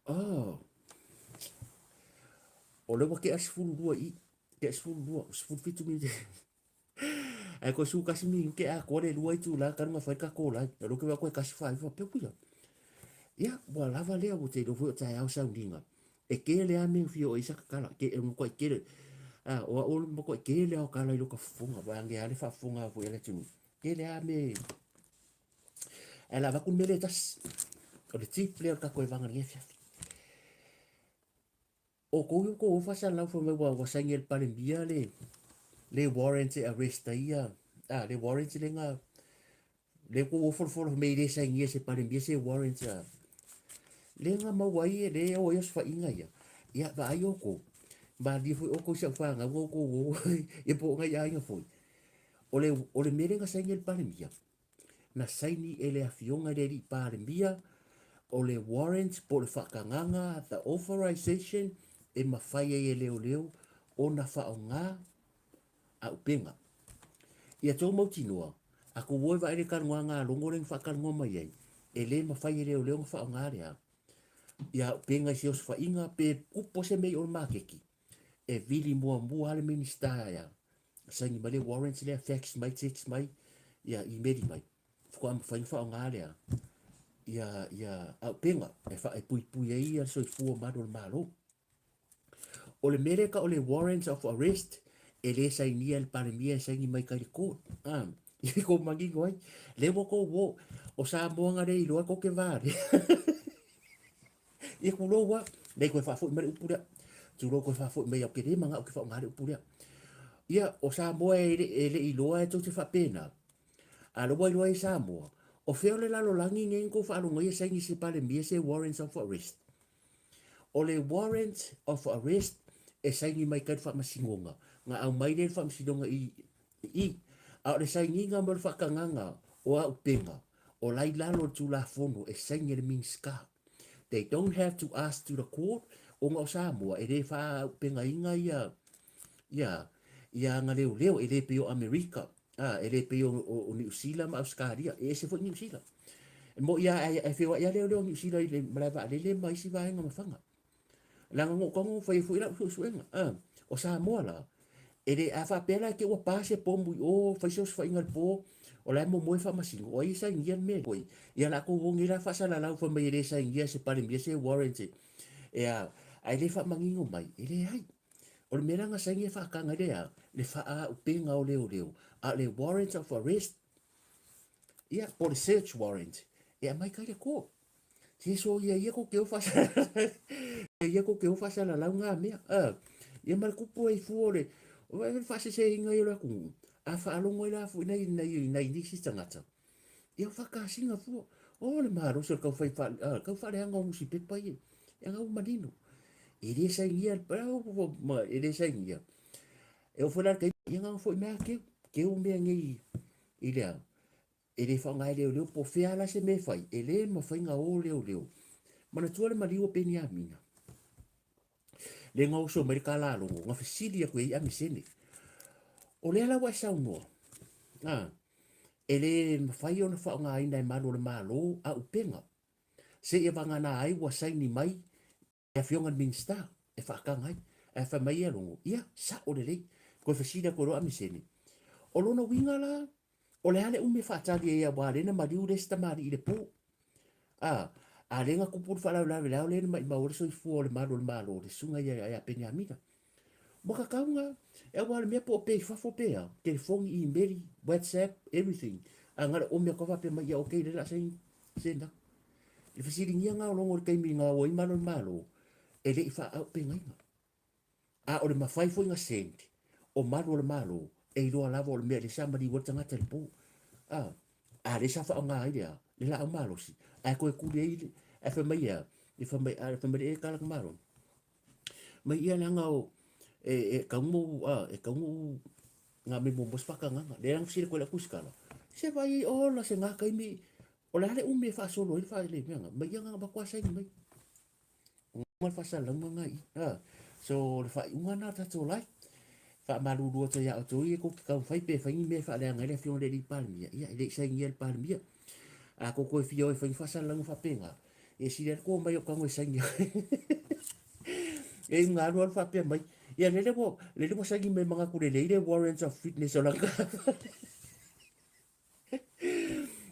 Oh. O lea ua tea 12 i tea 12 17 minute. Ae koe 11 minute atoa le lua itula talu ona fai le tatou live. O lea ou te vaai atu e 1:49 faapea uia. Ia, ua lava lea ua te iloa foi o taeao sauniga. E tele lava mea e fia oo i ai saka tala. Ke, e matuai tele. Ah, o au o le matuai tele lava o tala i lota fofoga. Vaeane lava le faafofoga foi a le atunuu. Tele lava mea e... Ae o le a avatu le mea lea e tasi. O le tip lea o le tatou evaga i lenei afiafi. O kou i kou ofa sa lau fai mai ua saini e le Palemia le le warrant e arrest ai ia a le warrant le nga le kou ofolofolo fai mai e le sainia e se Palemia se warrant a le nga maua ai e le o ai osofaiga ia. Ia vaai outou, malie foi outou i si au fanau nga outou o ia po o nai aiga foi. O le o le mea lea na saini e le Palemia, na saini e le Afioga i le Alii Palemia, o le warrant po o le faatagaga, the authorization, e mafai ai e leoleo ona faaaoga auupega. Ia tou mautinoa, a tou o e vaai le talanoaga a Logo lea na faatalanoa mai ai, e le mafai e leoleo ona faaaoga le a? Ia auupega i se osofaiga pe kupu se mea i o le maketi, e vili muamua lava le Minisita ia saini mai le warrant lea, fax mai, text mai, ia email mai, faatoa mafai ona faaaoga lea ia ia auupega e fa e puipui ai ia le soifua malu o le Malo. O le mea lea e tau o le warrant of arrest, e le sainia e le Palemia, e saini mai tai le court. I ko manino ai, le ua kou uō, o Samoa na le iloa kou ke vale. Ia tulou a, nei koe faafoi mai le upu lea. Tulou koe faafoi mai au ke le manao ke faaaoga le upu lea. Ia, o Samoa e le, e le iloa e tou te faapena. A lo ua iloa e Samoa, o fea o le lalolagi nei na tou faalogo ai e saini se Palemia se warrants of arrest. O le warrant of arrest e saini mai kai le faamasinoga, na aumai lea e le faamasinoga i i, a o le sainiga ma le faatagaga o auupega o la i lalo o le Tulafono e saini e le Minisita. They don't have to ask to the court ona o Samoa e le faaauupegaina ia ia ia aga leoleo e le pei o Amerika, a, e le pei o, o, o Niu Sila ma Ausetalia, e ese foi Niu Sila. E moi a e feoai a leoleo o Niu Sila i le malae vaalele ma isi vaega mafaga. Leaga na ou tago fai ai foi lau suesuega. A, o Samoa la, e le, a faapea la e te ua pa se pomu i o, fai se osofaiga i le po, o la e momoe faamasino, o ai e sainia le mea lea? Ia latou o nei la faasalalau fai mai e le sainia e se Palemia se warrant e a, ae le faamanino mai, e leai. O le mea la na saini e faataga ai le a, le faaauupega o leoleo, a o le warrant of arrest, ia, po o le search warrant, e aumai kai le court. Se soia ia ko ke o faasalalau ia ko ke o faasalalau ngā mea. Ia ma le kupu ai fua o le, o le faaseseina ia o le atunuu, a faalogo ai la foi nai, nai, nai nisi tagata, ia o faakasina fua. O le malosi o le tau fai wha, tau whaaleanga o nusipepa ia. E ngau manino. E le sainia, e le sainia. E o foi la le taimi, ia ngau foi mea keu, keu mea nei i lea. E le faaaoga e leoleo po o fea la se mea e fai, e le mafai ona o leoleo. Manatua le maliu o Peniamina, lea na oso mai le kalalogo, na fesili atu i ai Amisene, O lea la ua e saunoa, a, e le mafai ona faaaogaina e malu o le Malo auupega, seia vagana ai ua saini mai le Afioga i le Minisita e faataga ai. Ae fai mai ia Logo, ia, sa'o lelei. Toe fesili atu e loa Amisene, O lona uiga la, o le a le umi e faatali ai aua lea na maliu le isi tamalii i le po? A, a lea na tupu le faalavelave le ao lea na maimau ai le soifua o le malu o le Malo, le susuga ia ia Peniamina. Ua tatau na, e aua le mea po o pe i fafo pe a, telefoni, imeli, whatsapp, everything. A na o le omi atu lava faapea mai, ia okay, lea o le a saini, send atu. I le fesiligia na o Logo i le taimi na o ai Malo le Malo, e le i faaaupegaina. A o le mafai foi na send o malu o le Malo, e iloa lava o le mea lea sa maliu ai le tagata i le po. A, a lea sa faaaoga ai le a, le laau malosi, ae toe tuli ai, ae fai mai e a, e fai mai, fai mai le e kala ka Malo. Mai ia leaga o e e kau mo a e kau mo ngā me mo mos whakanganga. Le ranga whisira koe la kusikala. Se vai o la se ngā kaimi o le ale umi e whaasolo i wha le mea mai ia ngā bakua saini mai. O ngā whasalaunga ngā i. Ha. So le whaiunga nā tātou lai. Whaamalulu atu ia outou ia ko ke kau whai pe whai ni mea whaaleanga i le afioga le li Palemia. Ia, e le i saingia le Palemia. A ko koe whia o e whai whasalanga whapenga. E sili atu ko mai o kango e saini. E ngā alu alu whapea mai. Ia, lele ua, lele ua saini mai mga kure le i le warrants of fitness o langa.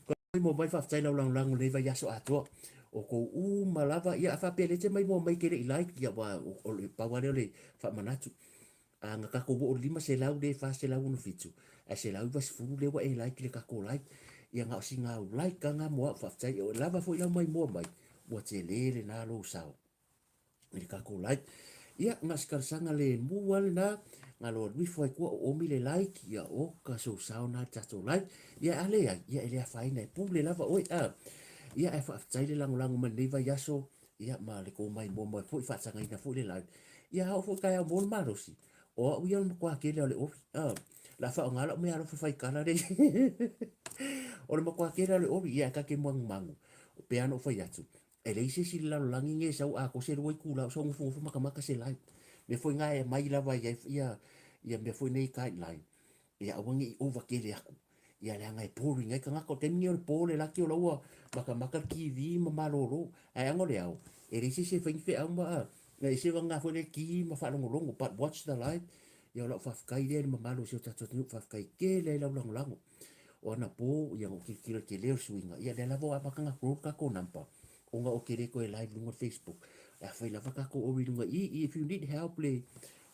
Ko mo mai whawhtai lau langolango nei vai aso atoa. O kou uma lava, ia a whapea le te mai mo mai ke le i like, ia wa, o, o, le pau ale o le whaamanatu. A nga kako wo o 500 le 467, a 190 le wa e like le kako like, ia nga o si ngā like ka ngā moa whawhtai, o lava foi lau mai moa mai, ua te le le nā lou sao. I le kako like. Ia, nga sikalasaga le mu ale na, nga loa nui fai kua o omi le like, ia o ka sou sao na tatou like. Ia ale ai, ia ele afaina e pule lava oe a. Ia e whaaftai le langolango mai nei vai aso, ia ma le kō mai mua mai foi whaatagaina foi le like. Ia hao foi kai au mō le malosi. O au ia o le makuā kele o le ovi. A, la whao ngā lau mea alofa whai kala le. O le makuā kele o le ovi, ia e kake muangu mangu. O pe ano whai atu. E leai se isi i le lalolagi nei e sau a ko se lua itula o sau nofonofo makamaka se line. Mea foi na e aumai lava i ai ia ia mea foi nei guideline. Ia aua ne i over tele aku. Ia leaga e boring ai tagata. O le taimi nei o le po le laki o la ua makamaka le TV ma malolo. Ae aga o le ao, e leai se isi e fai ni feau ma a, na ese lava na foi le ki ma faalogologo but watch the live. Ia o lau faafetai lea i le mamalu o si o tatou atunuu, faafetai tele ai lau lagolago. O anapo, ia na ou tilotilo i le tele o le suiga, ia lea lava ua amata ona grow le tatou number, ona ou te le toe live i luga o le Facebook. O le a fai lava tatou ori i luga i i, if you need help le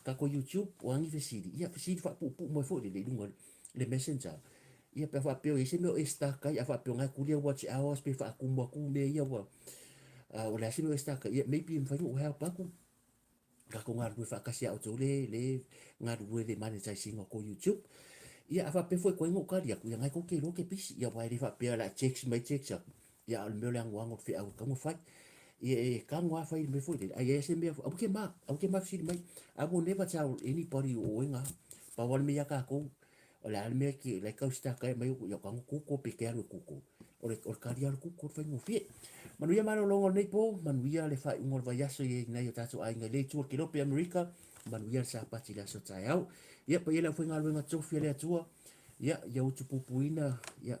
tatou YouTube, o a ni fesili, ia fesili faapuupuu mai foi lele i luga le messenger. Ia pe a faapea o i ai se mea o e stuck ai, a faapea o na e kuli au watch hours pe faatumu atu mea ia ua o le a se mea o e stuck ai, ia maybe e mafai ona ou help atu. Tatou galulue faatasi ia outou le le galulue i le monetizing o tou YouTube. Ia a faapea foi e tuai ona ou tali atu, ia na e tou te iloa ou te busy. Ia aua e le faapea o le a text mai text atu, ia a o le mea o le anoano o le feau e tatau ona fai. Ia e tago lava fai le mea foi lele, a i ai se mea, aua te ma, aua te ma fesili mai. I will never tell anybody o oe na. Pau lava le mea ia tatou, o le a le mea ke, la e tau stuck ai mai, ia tago Google pe te alu e Google. O le, o le tali lava o le Google, faigofie. Manuia malologa o lenei po, manuia le faaiuga o le vaiaso i nai o tatou aiga i le itu o le Kelope Amerika, manuia le Sapati i le aso taeao. Ia, paia le aufaigaluega tofi a le Atua, ia, ia utupupuina, ia,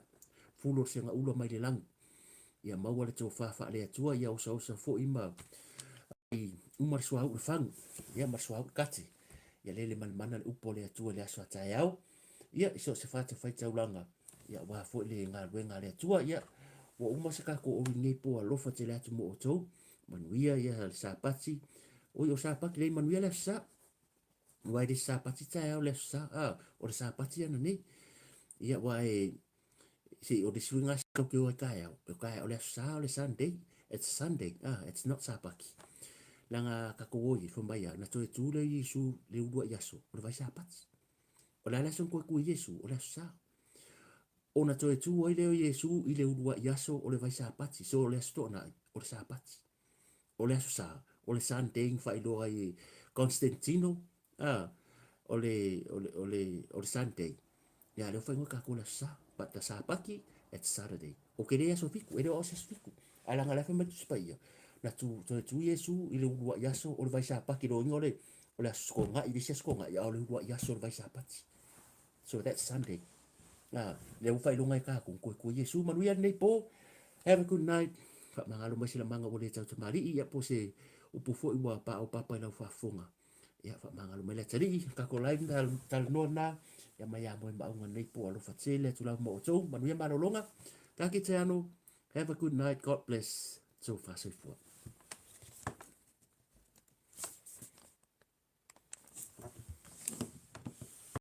fulo o le segaula mai le lagi. Ia maua le tofa faale-Atua, ia osaosa foi ma i uma le suauu le fagu, ia ma le suauu le kate. Ia lele malemana le upu a le Atua i le aso a taeao. Ia, i so o se fatafaitaulaga, ia aua foi le galuega a le Atua. Ia, ua uma se tatou oi nei po alofa tele atu mo outou. Manuia ia le Sapati. Oi, o Sapati lei manuia le aso Sa. Aua e le Sapati taeao le aso Sa. Ah, o le Sapati ana nei. Ia, aua e, se o le isi uiga tatou te o ai taeao, o taeao o le aso Sa o le Sunday. It's Sunday. Ah, it's not Sapati. Leaga tatou o i, fai mai a, na toe tu lea o Iesu le uluai aso, o le vai Sapati. O le a le aso na toe tu ai Iesu? O le aso Sa. Ona toe tu ai lea o Iesu i le uluai aso o le vai Sapati. So o le aso Toonai, o le Sapati. O le aso Sa, o le Sunday na faailoa ai e Constantino, a, o le, o le, o le, o le Sunday. Ia, lea ua faaigoa tatou le aso Sa. But the Sapati, it's Saturday. O ke le aso Fitu, e le o se aso Fitu. Ae leaga la e fai mai le Tusi Paia, na tu, toe tu Iesu i le uluai aso o le vai Sapati, lona uiga o le, o le aso Toonai, le isi aso Toonai, a o le uluai aso o le vai Sapati. So that's Sunday. Ah, lea ua faailoga e tatou, toe tu Iesu, manuia lenei po. Have a good night. Faamagalo mai se lamaga ua le tautamalii, ia po o se upu foi ua paopapa i lau faafofoga. Ia, faamagalo mai le atalii, tatou live na talanoa lena, ia mai a moe maauga nei po alofa tele atu lava ma outou, manuia malologa, ka kite ano, have a good night, God bless, tofa soifua.